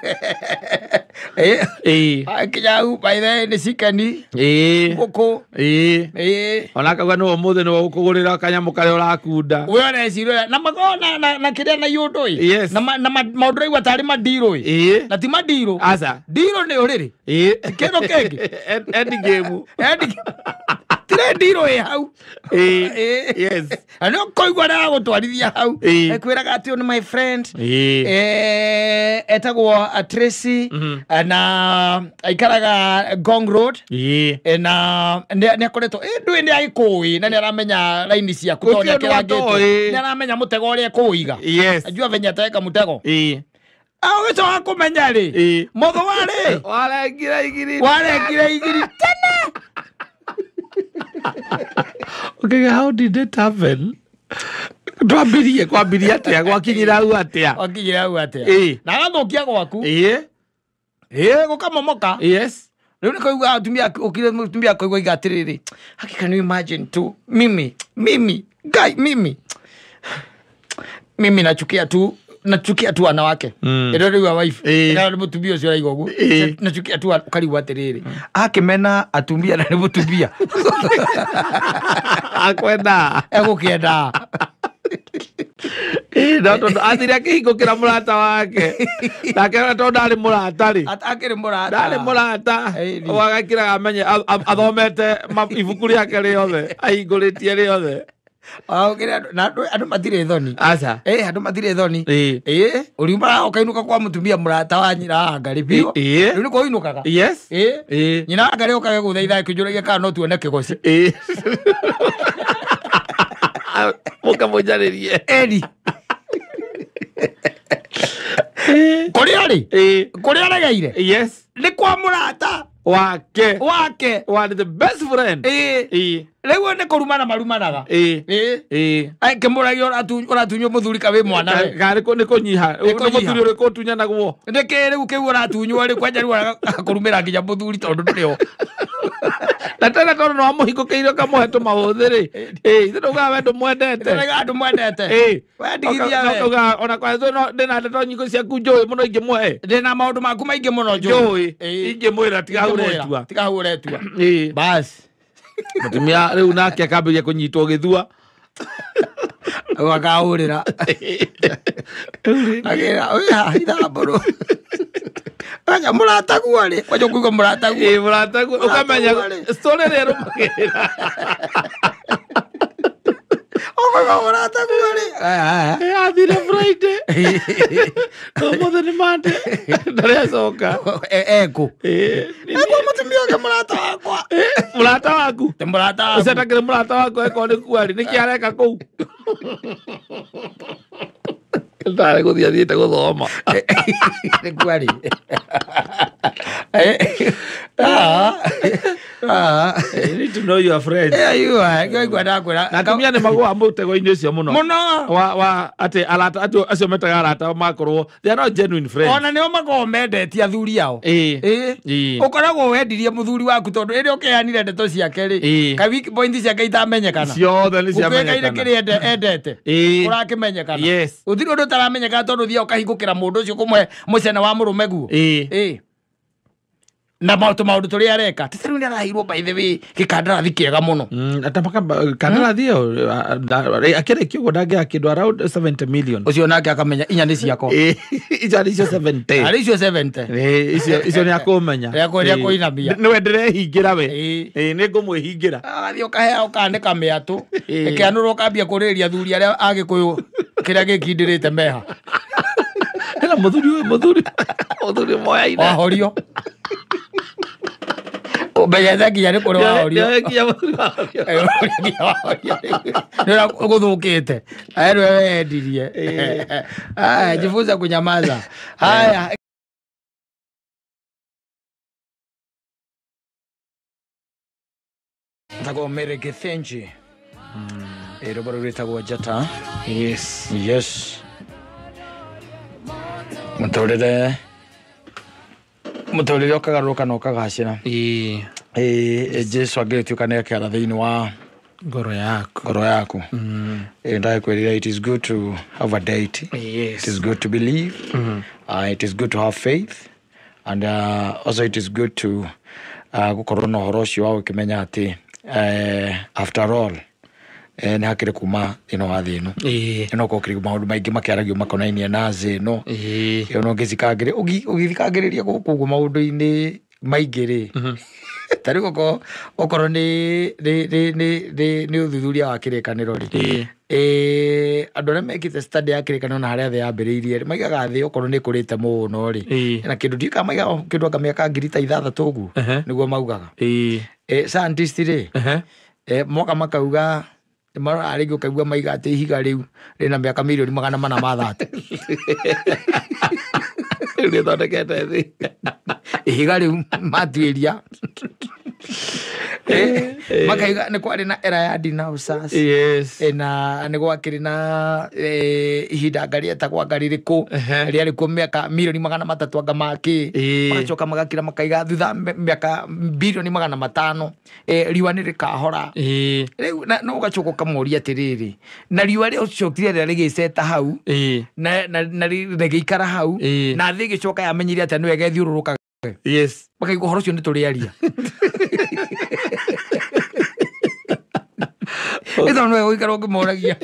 Kinya hau by the way nĩ cikeni. Ngũkũ. Ona akauga nĩwe ũmũthĩ nĩwe ũkũgũrĩra kanyamũ karĩa ũrakunda. We ũreciria na makoragwo na kĩrĩa na iũndũ ĩ. Yes. Na maũndũ raigua tarĩ mandirũ ĩ. Na ti mandirũ. Aca. Ndirũ nĩ ũrĩrĩ. Kĩndũ kĩngĩ. End game. Tire ndirũ ĩ hau. Yes. Na nĩ ũkũigua nĩ agũtwarithia hau. Ekwĩraga atĩ ũyũ nĩ my friend. Etagwo Tracy na aikaraga Ngong Road. Na nĩ akoretwo ndũĩ nĩ agĩkũĩ na nĩ aramenya raini ciaku tondũ nĩ akĩrangĩtwo. Nĩ aramenya mũtego ũrĩa ekũũiga. Yes. Ajua venye ataweka mũtego. Ũgĩcoka kũmenya rĩ. Mũthũ warĩ. Warengire igiri. Warengire igiri tene. Okay, how did it happen? Twambirie kwambirie atĩa gwakinyĩra hau atĩa? Gwakinyĩra hau atĩa? Na agathũkia gwaku. Gũkamomoka. Yes. Rĩu nĩ kũigua atumia ũkire mũtumia akũigua iga atĩrĩrĩ. Haki, can you imagine tu mimi Ngai mimi nachukia tu wanawake. Ĩno rĩu wife. Na nĩ mũtumia ũcio ũraigua ũguo. Nachukia tu ũkarigwo atĩrĩrĩ. Akĩmena atumia na nĩ mũtumia. Akwenda. Egũkĩenda. No tondũ athire akĩhingũkĩra mũrata wake. Nake tondũ ndarĩ mũrata rĩ. Akĩrĩ mũrata. Ndarĩ mũrata. Agakĩraga amenye athomete ibuku rĩake rĩothe. Ahingũrĩtie rĩothe. Na andũ matirĩ thoni. Aca. Andũ matirĩ thoni. Ũriumaga ũkainũka kwa mũtumia mũrata wa nyina wa Ngarĩ biũ. Rĩu nĩkuo ũinũkaga. Yes. Nyina wa Ngarĩ ũkage gũthaitha akĩnjũragia kana no tuone kĩgoci. Mũkamũnjarĩrie. Eri. Kũrĩa rĩ? Kũrĩa aregeire? Yes. Nĩ kwa mũrata. Wake. Wake. One the best friend. Ĩĩ. Rĩu nĩ kũrumana marumanaga. Ĩĩ. Ĩĩ. Ĩĩ. Kĩmũragio ũratunywo mũthuri ka wĩ mwana we. Karĩ nĩ kũnyiha. Nĩ kũnyiha. Mũthuri ũrĩkũ ũtunyanagwo? Nĩkĩ rĩu kĩu ũratunywo rĩ kwanja rĩu akũrumĩra nginya mũthuri tondũ ndũrĩ ho. Na tena tondũ nĩ wamũhingũkĩire ũkamũhe tũmaũthĩ rĩ. Ĩĩ, ithe ndaugaga we ndũmwendete. Ndaugaga ndũmwendete. Ĩĩ. We ndigithia we. Ũkauga ona kwa ndĩna ndeto nyingĩ ciaku njũĩ mũno ingĩmũhe. Ndĩna maũndũ maku maingĩ mũno njũĩ. Njũĩ. Ingĩmwĩra tiga hau ũretua. Tiga hau ũretua. Ĩĩ. Bas. Mũtumia rĩu nake akambĩrĩria kũnyitwo gĩthua. Akahũrĩra. Akĩra, "Oya, ithambũrũ." Kwanja mũrataguo rĩ. Kwanja ũkũigua mũrataguo. Ĩĩ, mũrataguo. Ũkamenya story ĩrĩa ĩrũmagĩrĩra. Ũkũigua mũrataguo rĩ. Ĩĩ, athire Friday. Ũmũthĩ nĩ Monday. Ndarĩ acoka. Ekũ. Ĩĩ. Ekũ mũtumia ũngĩ mũrata wakwa. Mũrata waku? Ti mũrata waku. Ũcio atakĩrĩ mũrata waku eko nĩ kuarĩ. Nĩkĩ areka kũu? Ndarĩ gũthiĩ athiĩte gũthoma. Nĩ kuarĩ. You need to know your friends. Yeah, you are. Ngaigua ndakwĩra. Na atumia nĩ magũaga mũtego-inĩ ũcio mũno. Mũno. Wa atĩ arata acio metaga arata makorwo they are not genuine friends. Ona nĩo makoragwo mendetie athuri ao. Ĩĩ. Ĩĩ. Ũkoragwo wendirie mũthuri waku tondũ rĩrĩa ũkĩheanire ndeto ciake rĩ, ka weak point ciake itamenyekana. Ciothe nĩ Gũtuĩkaine ciamenyekana. kĩrĩa endete. Ĩĩ. Ũrakĩmenyekana. Yes. Gũtirĩ ũndũ ũtaramenyekana tondũ ũthiaga ũkahingũkĩra mũndũ ũcio kũmũhe mũcene wa mũrũme guo. Ĩĩ. Ĩĩ. Na maũndũ tũrĩa areka. Ti rĩu nĩaraheirwo by the way gĩkandarathi kĩega mũno. Kandarathi ĩyo akĩrĩkia ũguo ndangĩaga kĩndũ around 70 million. Ũcio nake akamenya inya nĩ ciakwa. Ĩĩ, icio nĩcio 70. Arĩ icio 70. Ĩĩ, icio nĩ akũmenya. Nĩakũinamia. Nĩwe ndĩrehingĩra we. Ĩĩ. Ĩĩ, nĩ ngũmwĩhingĩra. Agathiĩ ũkahea ũkanĩka mĩatũ. Ĩkĩanũrwo ũkambia kũrĩrĩria athuri arĩa a Gĩkũyũ kĩrĩa gĩkindĩrĩte meha. Ena mũthuri ũyũ, mũthuri moyaine. Wahorio. Ũmenyete nginya nĩ kũrĩ wahorio. Nginya mũthuri wahorio. Nginya wahorio. Nĩ ũrĩa gũthũkĩte. Aya nĩwe wendirie. Aya, jifunze kunyamaza. Haya. Ntagwo Mary Githinji. Rwĩmbo rũu rwĩtagwo Njata. Yes. Yes. Mũtũrĩre ũkagarũrũka na ũkagacĩra. Ĩĩ. Ĩĩ, Jesu angĩgĩtuĩka nĩ akĩara thĩinĩ wa ngoro yaku. Ngoro yaku. Ĩĩ, ndakwĩrire it is good to have a deity. Yes. It is good to believe. It is good to have faith. And also it is good to gũkorwo na ũhoro ũcio wa gũkĩmenya atĩ after all nĩ hakĩrĩ kuma thĩinĩ wa thĩ ĩno. Ĩĩ. No gũkĩrĩ maũndũ maingĩ makĩaragio makonainie na thĩ ĩno. Ĩĩ. Ĩyo no ũgĩthikangĩrĩria gũkũ ũguo maũndũ-inĩ maingĩ rĩ. Ta rĩu okorwo nĩ ũthuthuria wa kĩrĩkanĩro rĩ. Ĩĩ. Andũ arĩa mekĩte study ya kĩrĩkanĩro na harĩa thĩ yambĩrĩirie rĩ, maigaga thĩ okorwo nĩ ĩkũrĩte mũno rĩ. Ĩĩ. Na kĩndũ ndiũĩ kana maigaga kĩndũ anga mĩaka 6000 ũguo. Nĩguo maugaga. Ĩĩ. Scientist rĩ, moka makauga marora rĩngĩ ũkaigua maiga atĩ ihiga rĩu rĩna mĩaka 430,000,000. Rĩu rĩthondekete thĩ. Ihiga rĩu matuĩria. Makaiga nĩ kwarĩ na era ya dinosaurs. Yes. Na nĩ gwakĩrĩ na ihinda anga rĩetagwo anga rĩrĩkũ rĩarĩ kuo mĩaka 300,000,000 anga makĩ. Magacoka magakira makaiga thutha mĩaka 500,000,000,000 riũa nĩ rĩkahora. Rĩu no ũgacoka ũkamoria atĩrĩrĩ, na riũa rĩacokire rĩrĩa rĩgĩceta hau na rĩgĩikara hau na thĩ ĩgĩcoka yamenyire atĩ nĩwe ĩgethiũrũrũka. Yes. Makaigua ũhoro ũcio nĩ tũrĩaria. Ĩtho nĩwe gũikara ũkĩmoragia.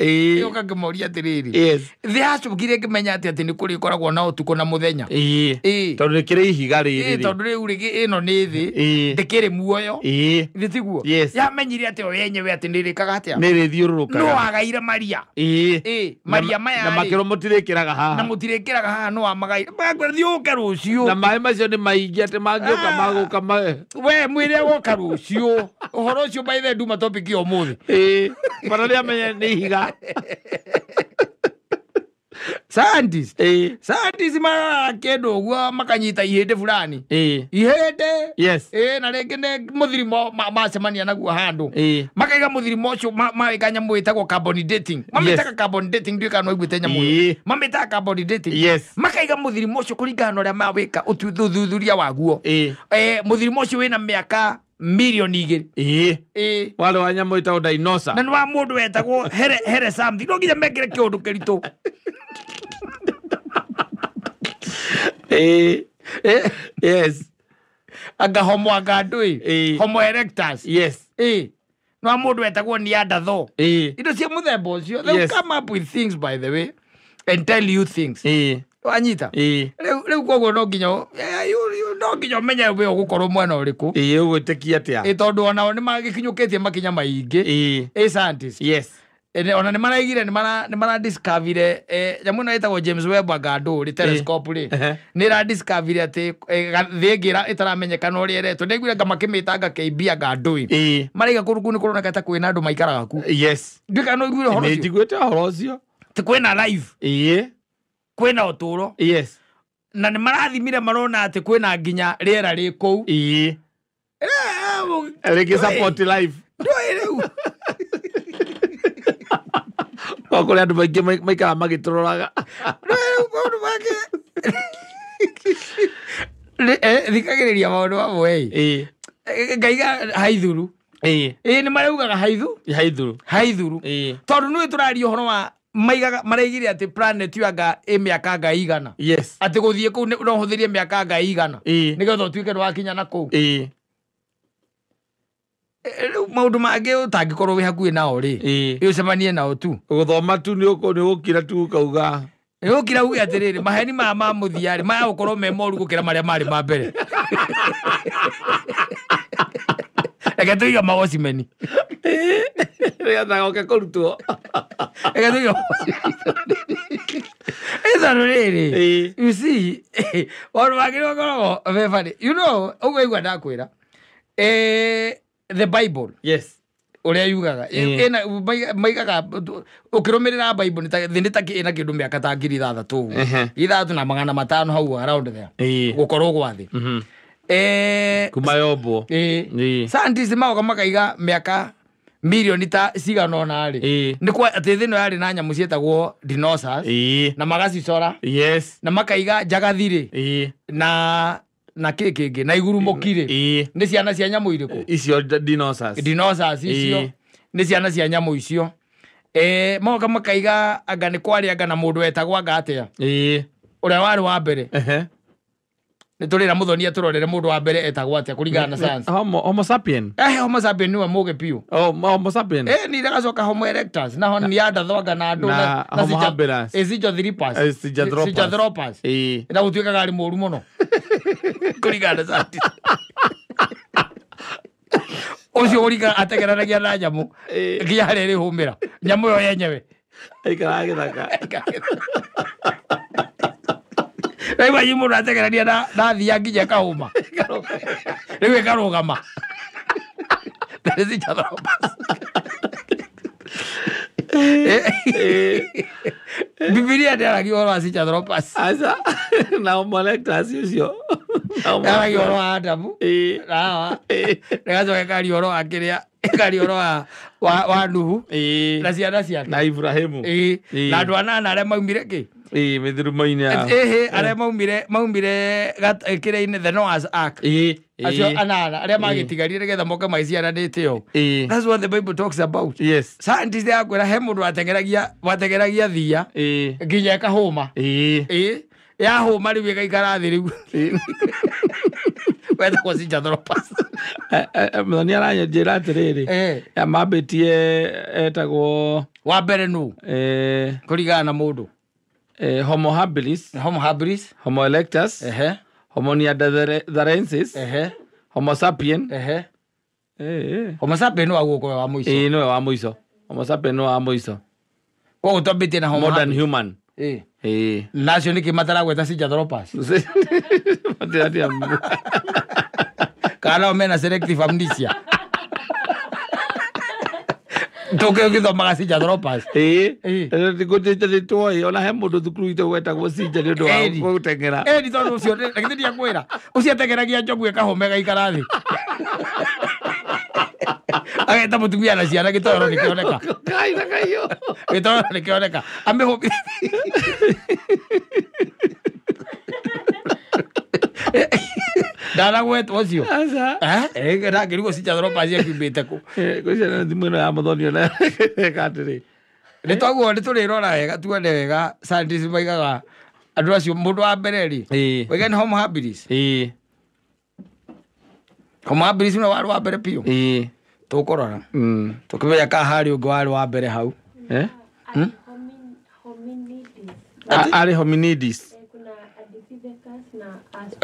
Ũka ngĩmoria atĩrĩrĩ. Yes. Thĩ yacokire ĩkĩmenya atĩ nĩ kũrĩ ĩkoragwo na ũtukũ na mũthenya. Ĩĩ. Tondũ nĩkĩrĩ ihiga rĩrĩ. Ĩĩ, tondũ rĩu rĩ ĩno nĩ thĩ. Ndĩkĩrĩ muoyo. Ĩĩ. Thĩ tiguo. Yes. Yamenyire atĩ o yenyewe atĩ nĩ ĩrĩkaga atĩa. Nĩ ĩrĩthiũrũrũkaga. No agaire Maria. Ĩĩ. Maria maya. Na makĩrwo mũtirĩkĩraga haha. Na mũtirĩkĩraga haha no amagaire. Makwĩra thiĩ ũke rũciũ. Na maĩ macio nĩ maingĩ atĩ mangĩũka magũka We mwĩre woka rũciũ. Ũhoro ũcio by the way nduma topic ya ũmũthĩ. Ĩĩ. Bata nĩ amenye nĩ ihiga. Scientist. Scientist maroraga kĩndũ ũguo makanyita ihĩndĩ fulani. Ihĩndĩ. Yes. Na rĩngĩ nĩ mũthirimo macemania naguo handũ. Makaiga mũthirimo ũcio mawĩka nyamũ ĩtagwo carbon dating. Mamĩtaga carbon dating ndiũĩ kana no iguĩte nyamũ ĩyo. Mamĩtaga carbon dating. Yes. Makaiga mũthirimo ũcio kũringana na ũrĩa mawĩka ũthuthuria waguo. Mũthirimo ũcio wĩna mĩaka milioni 2. Wale wa nyamũ ĩtagwo dinosaur. Na nĩ wa mũndũ wetagwo here something. No nginya mekĩre kĩũndũ kĩritũ. Yes. Anga homo anga ndũĩ. Homo erectus. Yes. No mũndũ wetagwo Neanderthal. Indo cia mũthemba ũcio. They come up with things, by the way, and tell you things. Wanyita. Rĩu koguo no nginya no nginya ũmenye we ũgũkorwo mwena ũrĩkũ. Ũgwĩtĩkia atĩa? Tondũ onao nĩ magĩkinyũkĩtie makinya maingĩ. Scientist. Yes. Ona nĩ maraigire nĩ maradiscoverire nyamũ ĩno ĩtagwo James Webb anga ndũ rĩ telescope rĩ nĩ ĩradiscoverire atĩ thĩ ĩngĩ ĩtaramenyekana ũrĩa ĩretwo. Nĩaiguire anga makĩmĩtanga KB anga ndũĩ. Maraiga kũndũ kũu nĩ kũroneka ta kwĩna andũ maikaraga kuo. Yes. Ndiũĩ kana no ũiguire ũhoro ũcio. Nĩ njiguĩte ũhoro ũcio. Atĩ kwĩna life. Kwĩna ũtũũro. Yes. Na nĩ marathimire marona atĩ kwĩna nginya rĩera rĩ kũu. Rĩngĩ support life. Ndũĩ rĩu. Kũrĩ andũ maingĩ maikaraga magĩtũroraga. Maũndũ mangĩ. Thikagĩrĩria maũndũ mamwe. Ngaiga haithuru. Nĩ maraugaga haithu? Haithuru. Haithuru. Tondũ nĩũĩ tũraria ũhoro wa maigaga maraigire atĩ planet ĩyo anga ĩ mĩaka anga igana. Yes. Atĩ gũthiĩ kũu no ũhũthĩrie mĩaka anga igana. Nĩgetha ũtuĩke nĩwakinya na kũu. Rĩu maũndũ mangĩ ũtangĩkorwo wĩ hakuhĩ nao rĩ, ũcemanie nao tu. Gũthoma tu nĩ ũgũkira tu ũkauga. Nĩ ũgũkira uge atĩrĩrĩ, maheni maya ma mũthia rĩ, maya gũkorwo me moru gũkĩra marĩa marĩ ma mbere. Reke tũige mawocimeni. Nĩgetha goke kũrutwo. Reke tũige tondũ rĩrĩ, you see, maũndũ mangĩ nĩ makoragwo me funny. You know, ũguo aigua ndakwĩra. The Bible. Yes. Ũrĩa yugaga. Maigaga ũkĩrũmĩrĩra Bible thĩ nĩ ta ĩna kĩndũ mĩaka ta 6,000 ũguo. 6,500 hau around there. Gũkorwo gwa thĩ. Kuma yombwo. Scientists magoka makaiga mĩaka milioni ta cigana ũna rĩ. Nĩ kwa atĩ thĩ ĩno yarĩ na nyamũ ciĩtagwo dinosaurs. Na magacicora. Yes. Na makaiga njagathi rĩ. Na kĩ kĩngĩ na igurumũki rĩ. Nĩ ciana cia nyamũ irĩkũ? Icio dinosaurs. Dinosaurs icio. Nĩ ciana cia nyamũ icio. Magoka makaiga anga nĩ kwarĩ anga na mũndũ wetagwo anga atĩa. Ũrĩa warĩ wa mbere. Nĩ tũrĩra mũthoni atũrorere mũndũ wa mbere etagwo atĩa kũringana na science. Homo sapien. Homo sapien nĩwe mũgĩ biũ. Homo sapien. Nĩ ndagacoka Homo erectus na Neanderthal anga na andũ na Homo habilis. Zinjanthropus. Zinjanthropus. Na gũtuĩkaga arĩ mũũru mũno. Kũringana na science. Ũcio ũringaga ategeranagia na nyamũ nginya harĩa ĩrĩhũmĩra. Nyamũ ĩyo yenyewe. Aikaraga gĩthaka. Rĩu wanyu mũndũ ategerania na thia nginya ĩkahũma. Rĩu ĩkarũgama. That is each other. Bibilia ndĩaragia ũhoro wa Zinjanthropus. Aca. Na Homo erectus ũcio. Ndĩaragia ũhoro wa Adamu. Na Hawa. Ĩgacoka ĩkaria ũhoro wa kĩrĩa, ĩkaria ũhoro wa Nuhu. Na ciana ciake. Na Ibrahimu. Na andũ anana arĩa maumire kĩ? Mĩthurumo-inĩ yao. Arĩa maumire kĩrĩa-inĩ the Noah's Ark. Acio anana arĩa magĩtigarire nĩgetha moke magĩciaranĩte ũũ. That's what the Bible talks about. Yes. Scientists yakwĩra he mũndũ wateng'eragia thia nginya ĩkahũma. Yahũma rĩu ĩgaikara thĩ rĩu. Wetagwo Zinjanthropus. Mũthoni aranjĩra atĩrĩrĩ, mambĩtie etagwo wa mbere nũ? Kũringana na mũndũ. Homo habilis. Homo habilis. Homo erectus. Homo neanderthalensis. Homo sapien. Homo sapien nĩwe wagũkorwo wa mũico. Nĩwe wa mũico. Homo sapien nĩwe wa mũico. Koguo twambĩtie na Homo modern human. Na acio nĩkĩ mataragweta Zinjanthropus? Kana nao mena selective amnesia. Tũkĩgĩthomaga Sinjanthropus. Ĩĩ. Nĩtwoĩ ona he mũndũ thukuru itũ wetagwo Sinja nĩ ũndũ wa gũteng'era. Ĩni tondũ ũcio na githĩ ndiakwĩra ũcio ateng'eragia njogu ĩkahũma ĩgaikara thĩ. Ageta mũtumia na ciana gĩtoero nĩkĩoneka. Kai na kaiyo. Gĩtoero nĩkĩoneka. Amĩhũmithia. Ndanagwetwo ũcio. Aca. Ndangĩrigwo Sinjanthropus akiumĩte kũ. Ngwĩciria thimũ ĩno ya mũthoni ona ĩka atĩrĩ. Nĩ twaguo nĩ tũrĩrora wega tuone wega scientists maigaga andũ acio mũndũ wa mbere rĩ. Ĩĩ. Waiga nĩ Homo habilis. Ĩĩ. Homo habilis nĩwe warĩ wa mbere biũ. Ĩĩ. Tũkũrora. Tũkĩmenya kana harĩ ũngĩ warĩ wa mbere hau. Eh? Hominidis. Arĩ hominidis. Kuna Ardipithecus na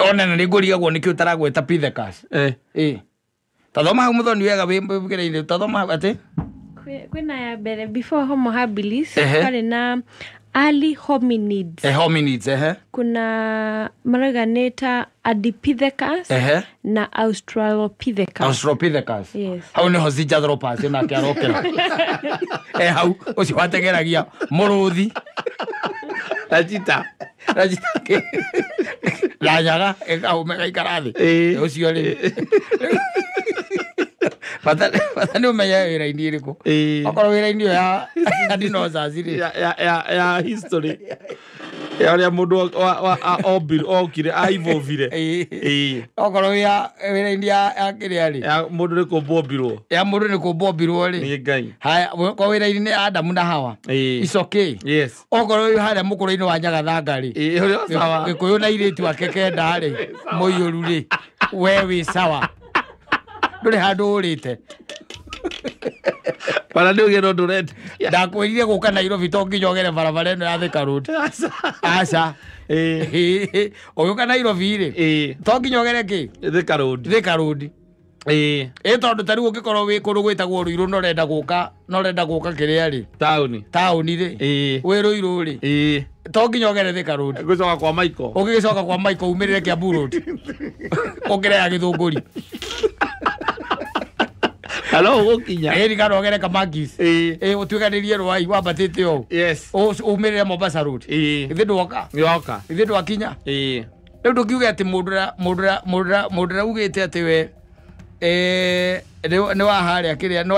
Ona na nĩngũrigagwo nĩkĩ ũtaragweta Pithecus. Eh. Ĩĩ. Tathoma hau mũthoni wega wĩ mbĩrĩinĩ tathoma hau atĩ. Kwĩna ya mbere before Homo habilis Ehe. kwarĩ na early hominids. Hominids ehe. Kuna marauga nĩ ta Ardipithecus Ehe. na Australopithecus. Australopithecus. Yes. Hau nĩho Sinjanthropus nake arokĩra. Hau ũcio wateng'eragia mũrũthi. Na cheetah. Na nyaga ĩkahũma ĩgaikara thĩ. Ĩĩ. Ũcio rĩ. Bata nĩ ũmenye wĩra-inĩ ĩrĩkũ. Ĩĩ. Okorwo wĩra-inĩ ũyũ ya dinosaurs rĩ. Ya history. Ya ũrĩa mũndũ okire a-evolvire. Ĩĩ. Okorwo wĩra-inĩ ya kĩrĩa rĩ. Ya mũndũ nĩ kũmbwo ombirwo. Ya mũndũ nĩ kũmbwo ombirwo rĩ. Nĩ Ngai. Haya, okorwo wĩra-inĩ nĩ Adamu na Hawa. Ĩĩ. It's okay. Yes. Okorwo wĩ harĩa mũkũrũ-inĩ wa Nyagathanga rĩ. Ĩĩ, ũrĩa sawa. Gĩkũyũ na airĩtu ake kenda rĩ. Mũiyũru rĩ. We wĩ sawa. Ndũrĩ handũ ũrĩte. Bara nĩ ũgĩe na ũndũ ũrenda. Ndakwĩrire gũka Nairobi to nginya ũgere barabara ĩno ya Thika Road. Aca. Ĩĩ. Ũgĩũka Nairobi rĩ. Ĩĩ. To nginya ũgere kĩ? Thika Road. Thika Road. Ĩĩ. Ĩ tondũ ta rĩu ũngĩkorwo wĩ kũndũ gwĩtagwo Ruiru na ũrenda gũka na ũrenda gũka kĩrĩa rĩ. Taũni. Taũni rĩ. Ĩĩ. Wĩ Ruiru rĩ. Ĩĩ. To nginya ũgere Thika Road. Gũcoka kwa Michael. Ũgĩgĩcoka kwa Michael umĩrĩre Kiambu Road. Ũkĩre ya Gĩthũngũri. Hello, gũkinya. Ĩĩ kana ũgere Kamangis. Ĩĩ. Ĩĩ ũtuĩkanĩrie Rwai wambatĩte ũũ. Yes. Umĩrĩre Mombasa Road. Ĩĩ. Ithuĩ ndwoka. Yoka. Ithuĩ ndwakinya. Ĩĩ. Rĩu ndũkiuge atĩ mũndũ ũrĩa ugĩte atĩ we nĩ wa harĩa kĩrĩa no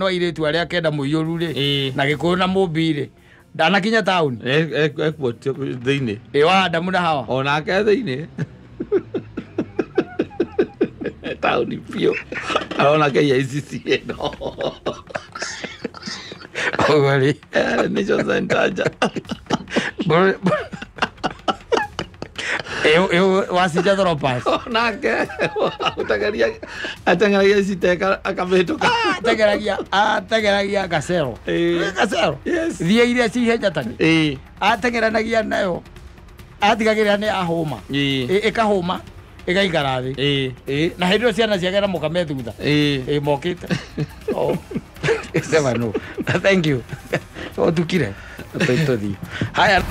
airĩtu arĩa kenda mũiyũru rĩ. Ĩĩ. Na Gĩkũyũ na Mũmbi rĩ. Ndanakinya taũni. Ekuo thĩinĩ. Ĩ wa Adamu na Hawa. Onake thĩinĩ. Taũni biũ. Arona KICC ĩno. Ũguo rĩ. Nĩcio Center nja. Ĩ wa Sinjanthropus. Onake ateng'eragia citeka akamĩhĩtũka. Ateng'eragia gacero. Ĩĩ. Gacero. Yes. Thiĩ iria cihenya tani. Ĩĩ. Ateng'eranagia nayo. Atigagĩrĩra nĩ ahũma. Ĩĩ. Ĩkahũma ĩgaikara thĩ. Ĩĩ. Ĩĩ. Na hĩndĩ ĩyo ciana ciake na mũka me thutha. Ĩĩ. Ĩĩ mokĩte. Oh. Sema no. Thank you. Ũtukire. Tũthiĩ. Haya.